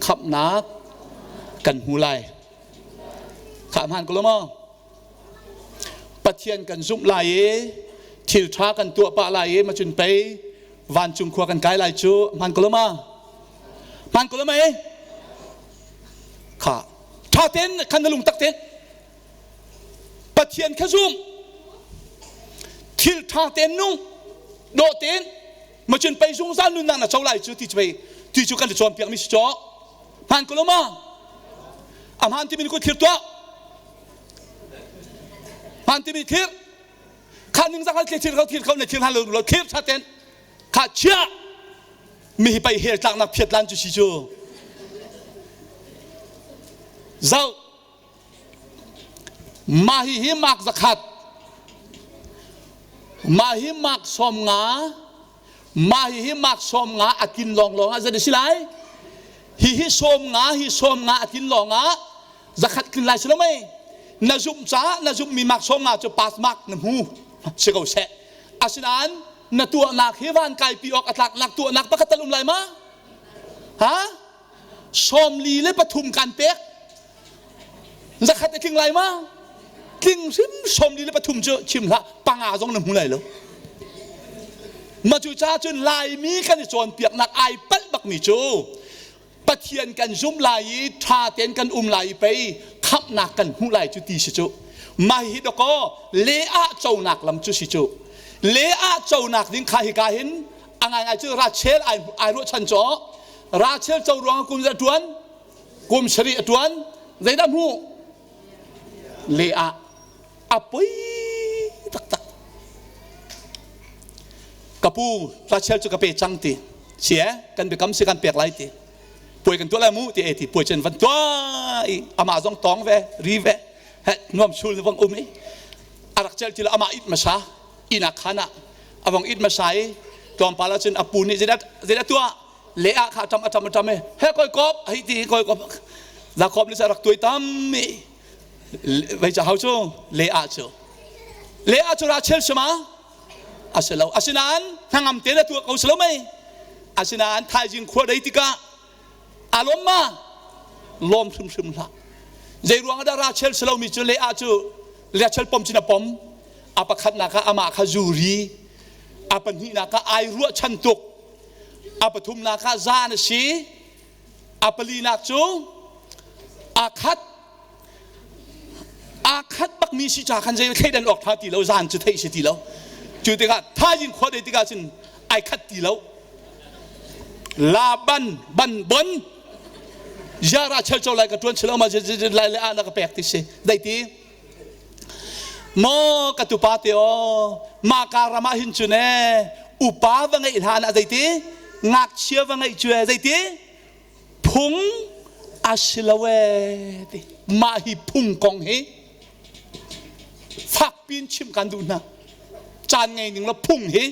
khamhnak kan hmu lai. Kha hmaan ko lo maw? Pathian kan zumh lai i thil ṭha kan tuah pah lai i macun pei vancung khua kan kai lai cu hmaan ko lo ma? Hmaan ko lo mei? Kha ṭha tein khan na lungtak tein Pathian kha zum thil ṭha tein nung dawh tein macun pei zungzal nunnak na co lai cu ti cu pei ti cu kan i cawnpiak mi si caw hmaan ko lo ma? A hmaan timi kut thlir tuah. Hmaan timi thlir. Kha ning zak thlir thlir ko thlir ko na thlir hlan lo lo thlir tha ten. Kha chia. Mi hi pei hel tlaknak phiat lan cu si cu. Zau. Mah hi hi mak 100. Mah hi mak 50. Mah hihi mak 50 a tlin lawnglawng ah zei a si lai? Hihi 50 hi 50 a tlin lawng ah 100 tlin lai si lo mei? Na zumh caah na zumhmi mak 50 cu pass mark na hmu si ko seh. Asinain na tuahnak hi van kaipi awk a tlaknak tuahnak pakhat tal um lai ma? Ha? 43 kan pek. 100 a tling lai ma? Tling hrim 43 cu chim hlah panga zong na hmu lai lo. Ma cu ca cun Laimi kan i cawnpiaknak ai palh bakmi cu Pathian kan zum lai i ṭha tein kan um lai i pei khamhnak kan hmuh lai cu ti si cu. Mah hi dakaw le ah conak lam cu si cu. Le ah conak ding kha hika hin a ngaingai cu Rachel ai ai ruahchan cu Rachel co ruang kum za ṭuan kum sarih a ṭuan zeidah hmuh le ah a poi taktak ka pu Rachel cu ka pe cang ti si eh kan biakam si kan pek lai ti puai kan tuah lai mu ti e ti puai cun van tuah i amah zong tong ve ri ve he nuam sul ni vang um i a rak cel ti lo amah it masa ina khan ah a vong it masa i tlawmpal ah cun a pu nih zeidah zeidah tuah le ah kha ṭam a ṭam a ṭam i he koi kop hei ti koi kop Jakob nih rak tuai tam mi vei ca hau cu le ah cu le ah cu Rachel si ma a si lo asinain hnangam te na tuah ko si lo mei asinain thaizing khua dei tikah a lawm ma lawm hrimhrim hlah zei ruang dah Rachel si lomi cu Leah cu Rachel pom cun a pom a pakhatnak ah amah kha zuri a pahnihnak ah ai ruahchan tuk a pathumnak ah zan a si a palinak cu aa khat aa khat bakmi si ca khan zei thleidan awk tha ti lo zan cu theih si ti lo cu tikah thaizing khua dei tikah cun ai khat ti lo la ban ban bon yara chel cho lai ka tuan chelo ma lai le ana ka pek ti si dai ti Maw ka tupa te aw mah ka ram ah hin cun ee upa va ngeih hlan ah zeiti ngakchia va ngeih cu ee zeiti phung a si lo ee ti mah hi phung kong hi fakpi in chimh kan duh hna caan ngei ning law phung hi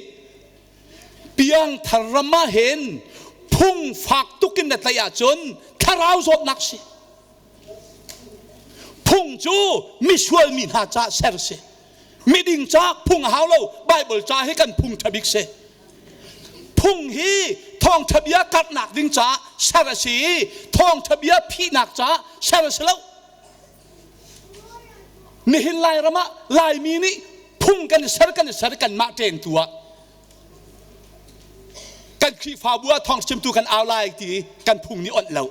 piangthar ram ah hin phung fak tuk in na tlaih ahcun thlarau zawtnak si Phung cu misual mi hna ca ser si. Miding ca phung a hau lo. Bible ca hi kan phung ṭha bik si. Phung hi thawngṭha bia karhnak ding ca ser a si i thawngṭha bia phihnak ca ser a si lo. Nihin Lairam ah Laimi nih phung kan i ser kan i ser kanmah ṭeng tu ah kan Khrihfabu ah thawngchimtu kan au lai ti kan phung nih onh lo.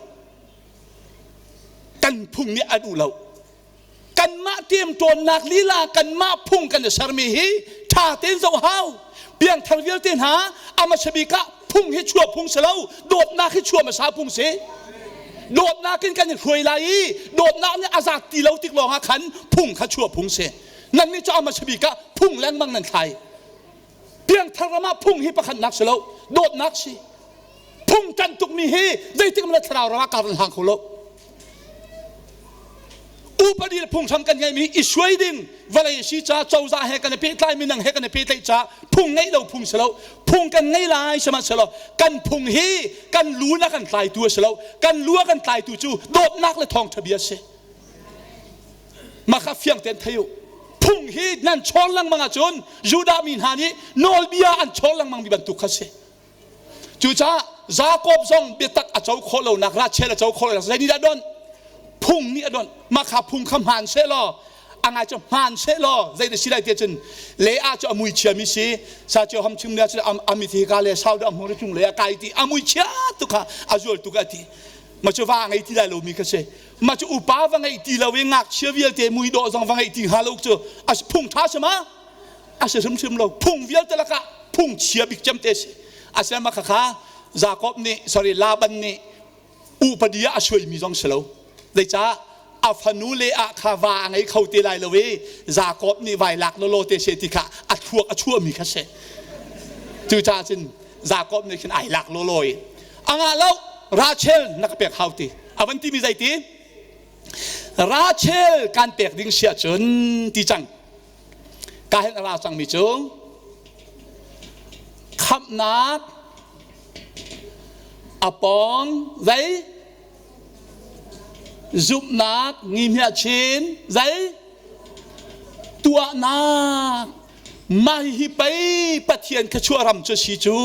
Kan phung nih a duh lo. Kanmah ṭemṭawnnak lila kanmah phung kan i sermi hi ṭha tein zoh hau. Piangthar vialte hna a hmasa bik ah phung hi chuah phung si lo, dawtnak hi chuah hmasa phung si. Dawtnak in kan i hruai lai i dawtnak nih a zat ti lo tik lawngah khan phung kha chuah phung si. Nannih cu a hmasa bik ah phung lengmang nan thlai. Piangthar ram ah phung hi pakhatnak si lo, dawtnak si. Phung ṭanh tukmi hi zeitik hmanh thlarau ram ah kar an hlang kho lo. Upadi le phunghram kan ngeihmi i suai ding vawlei si ca cozah he kan i pehtlai minang he kan i pehtlaih ca phung ngeih lo phung si lo phung kan ngei lai sihmanhsehlaw kan phung hi kan lu na kan tlaitu a si lo kan lu a kan tlaitu cu dawtnak le thawngṭha bia a si mah kha fiang tein thei u phung hi nan chawn lengmang ahcun Judah mi hna nih nawlbia an chawn lengmang mi bantuk kha si Cucaah Jakob zong biatak a co khawh lonak Rachel a co khawh lonak zei nih dah donh? Phung nih a donh. Mah kha phung kha hmaan seh law a ngai cu hmaan seh law zei dah si lai ti ahcun Leah cu a mui chiami si sa cio ham chim nia cu a mit hi ka le sau dah hmur cung lei ah kai ti a mui chia tuk kha a zual tuk a ti ma cu va ngei ti lai lomi kha si ma cu upa va ngei ti lo i ngakchia vialte mui dawh zong va ngei ti hnga lo cu a phung ṭha si ma A si hrimhrim lo. Phung vialte lakah phung chia bik cem te si. Asinain mah khakha Jakob nih sorry Laban nih upadi ah a suaimi zong si lo. Zeicah? A fanu le ah kha va a ngei kho te lai lo i Jakob nih vai lak lawlaw te she ti kha a thluak a chuahmi kha si. Cucaah cun Jakob nih khin ai lak lawlaw i a ngah lo Rachel na ka pek hau ti. A van timi zei ti? Rachel kan pek ding si ahcun ti cang. Ka hin a ra cangmi cu khamhnak a pawng zei zumhnak ngihmiah chin zei tuahnak mah hi pei Pathian thluachuah ram cu si cu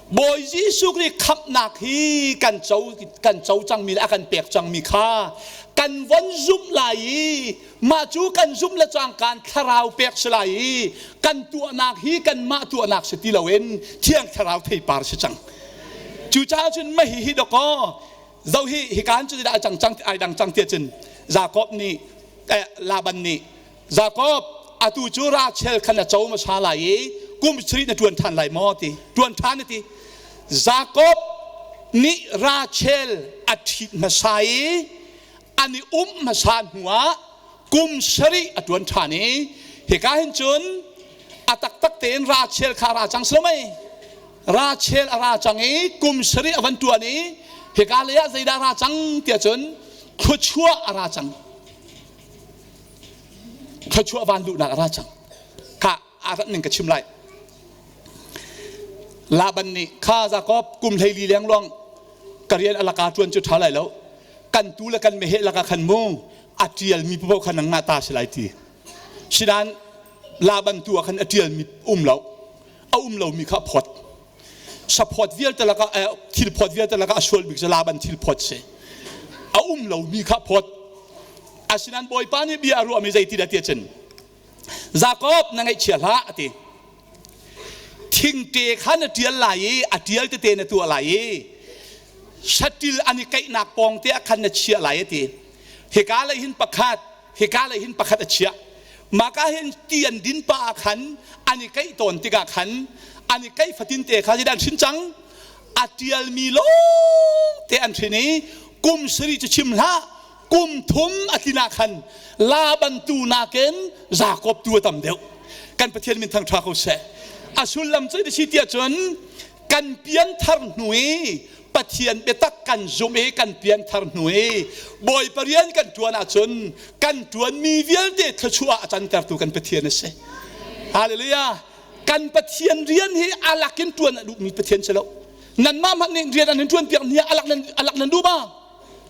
Bawi Jesuh Khrih khamhnak hi kan co kan co cangmi le a kan pek cangmi kha kan von zumh lai i mah cu kan zumh le cangkaan thlarau pek si lai i kan tuahnak hi kanmah tuahnak si ti loin thiang thlarau theipar si cang. Cucaah cun mah hi hi dawkaw zo hi hikaan cu dah cang cang ai dang cang tiah cun Jakob nih eh, Laban nih Jakob atu cu Rachel khan a co hmasa lai i kum sarih na ṭuan ṭhan lai maw ti ṭuan ṭhan a ti Jakob nih Rachel a ṭhit hmasa i an i um hmasa hnuah kum sarih a ṭuan ṭhan i hika hin cun a taktak tein Rachel kha a ra cang si mei Rachel a ra cang i kum sarih a van ṭuan i hika lei ah zeidah a ra cang tiah cun thluachuah a ra cang thluachuah van duhnak a ra cang kha a rat ning ka chim lai Laban nih kha Jakob kum 14 lengluang ka rian a laka ṭuan cu ṭha lai lo kan tu le kan meheh lakah khan mu a ṭialmi paoh kha nangmah ta si lai ti sinan Laban tu ah khan a ṭialmi um lo a um lomi kha a phawt saphawt vialte lakah thil phawt vialte lakah a sual bik cu Laban thil phawt si a um lomi kha phawt asinain Bawipa nih bia a ruahmi zei ti dah ti cun Jakob na ngaihchia hlah a ti thingte kha na ṭial lai i a ṭial tete na tuah lai i saṭil an i kaihnak pawng te ah khan na chiah lai a ti hika lei hin pakhat hika lei hin pakhat a chiah maka hin ti an din pa ah khan an i kaih tawn tikah khan an i kaih fatin te kha zeidah an hrin cang a ṭialmi lawng te an hrin i kum sarih cu chim hlah kum thum a tlin ah khan Laban tu nakin Jakob tu a tam deuh kan Pathian min thangṭha ko seh a sullam cu si tiah cun kan pianthar hnu i Pathian biatak kan zumh i kan pianthar hnu i Bawipa rian kan ṭuan ahcun kan ṭuanmi vialte thluachuah a cantertu kan Pathian a si Hallelujah kan Pathian rian hi alak in ṭuan a duhmi Pathian si lo nanmah hmanh nih rian an in ṭuan piak ni alak nan alak nan duh ma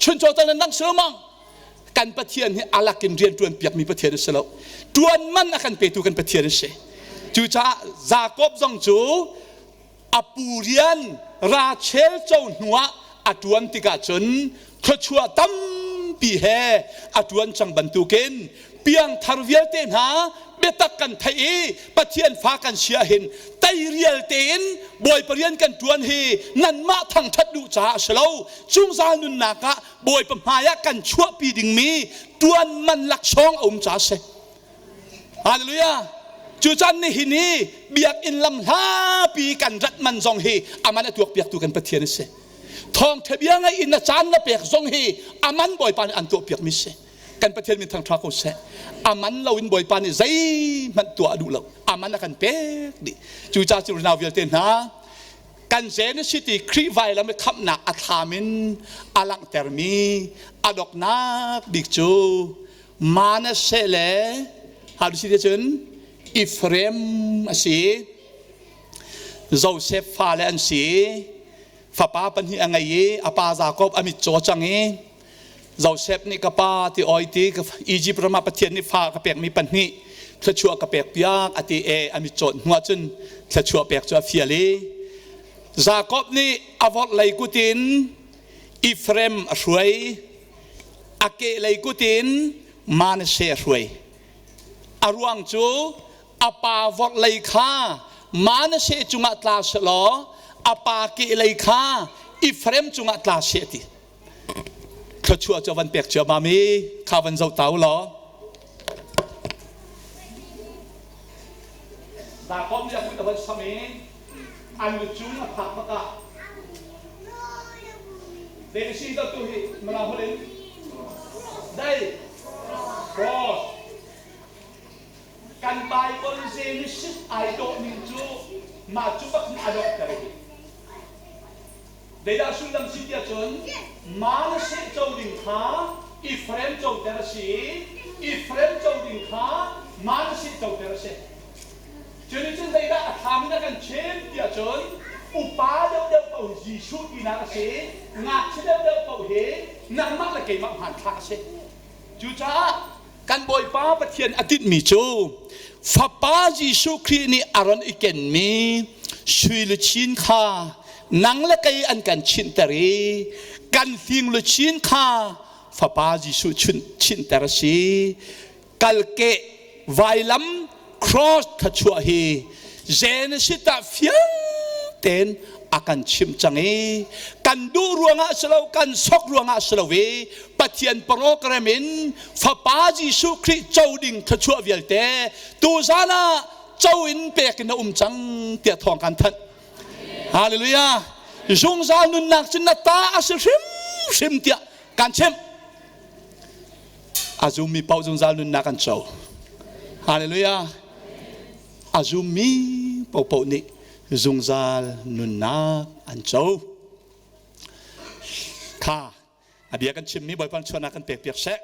chuncaw tal nan dang si lo mang kan Pathian hi alak in rian ṭuan piakmi Pathian a si lo ṭuan man a kan petu kan Pathian a si cucaah Jakob zong cu a pu rian Rachel co hnuah a ṭuan tikah cun thluachuah tampi he a ṭuan cang bantukin piangthar vialte hna biatak kan theih i Pathian fa kan si ahhin teirial tein Bawipa rian kan ṭuan hi nanmah thangṭhat duh caah a si lo zungzal nunnak ah Bawipa hmai ah kan chuahpi dingmi ṭuan man laksawng a um caah a si. Hallelujah! Cucan nihin hi biakinn lam hlapi kan rat man zong hi aman a tuakpiaktu kan Pathian a si. Thawngṭha bia ngaih in na caan na pek zong hi aman Bawipa nih an tuahpiakmi si. Kan Pathian min thangṭha ko seh. Aman loin Bawipa nih zeihmanh tuah a duh lo. Aman a kan pek dih. Cucaah cu nau vialte hna kan Genesis ti Khrih vailam i khamhnak a thlam in a langhtermi a doknak bik cu Manasseh le how to say cun Ephraim a si. Joseph fale an si. Fapa pahnih a ngei i a pa Jakob a mit caw cang i Joseph nih ka pa ti oi ti Egypt ram ah Pathian nih fa ka pekmi pahnih thluachuah ka pek piak a ti e a mit cawt hnuah cun thluachuah pek cu a fial i Jakob nih a vorhlei kut in Ephraim a hruai a kehlei kut in Manasseh a hruai a ruang cu a pa vorhlei kha Manasseh cungah tla selaw a pa kehlei kha Ephraim cungah tla seh ti thluachuah cu van pek ciammam i kha van zoh ta u law Jakob nih a kut a van sam i an lucung a phak bak ah zei si tu hi Mirang holh in? Zei? Cross. Kan Bible Genesis ai dawh ning cu mah cu bak nih a dawhter hi. Zeidah sullam si tiah cun Manasseh co ding kha Ephraim coter a si i Ephraim co ding kha Manasseh coter a si. Cunicun zeidah a thlam in a kan chim tiah cun upa deuhdeuh paoh hi Jesuh tinak a si i ngakchia deuhdeuh paoh hi nangmah le keimah hmanthlak a si. Cucaah kan Bawipa Pathian a tinhmi cu Fapa Jesuh Khrih nih a ron i kenmi sui luchin kha nang le kei an kan chinhter i kan hling luchin kha Fapa Jesuh chinhter a si. Kalkeh vailam cross thluachuah hi Genesis ah fiang tein a kan chimh cang i kan duh ruangah si lo kan sok ruangah si lo i Pathian program in Fapa Jesuh Khrih co ding thluachuah vialte tuzan ah co in pek in a um cang tiah thawng kan thanh. Hallelujah! Zungzal nunnak cu na ta a si hrimhrim tiah kan chimh. A zummi paoh zungzal nunnak an co. Hallelujah! A zummi paohpaoh nih zungzal nunnak an co. Kha a bia kan chimmi Bawipa chuahnak kan pek piak seh.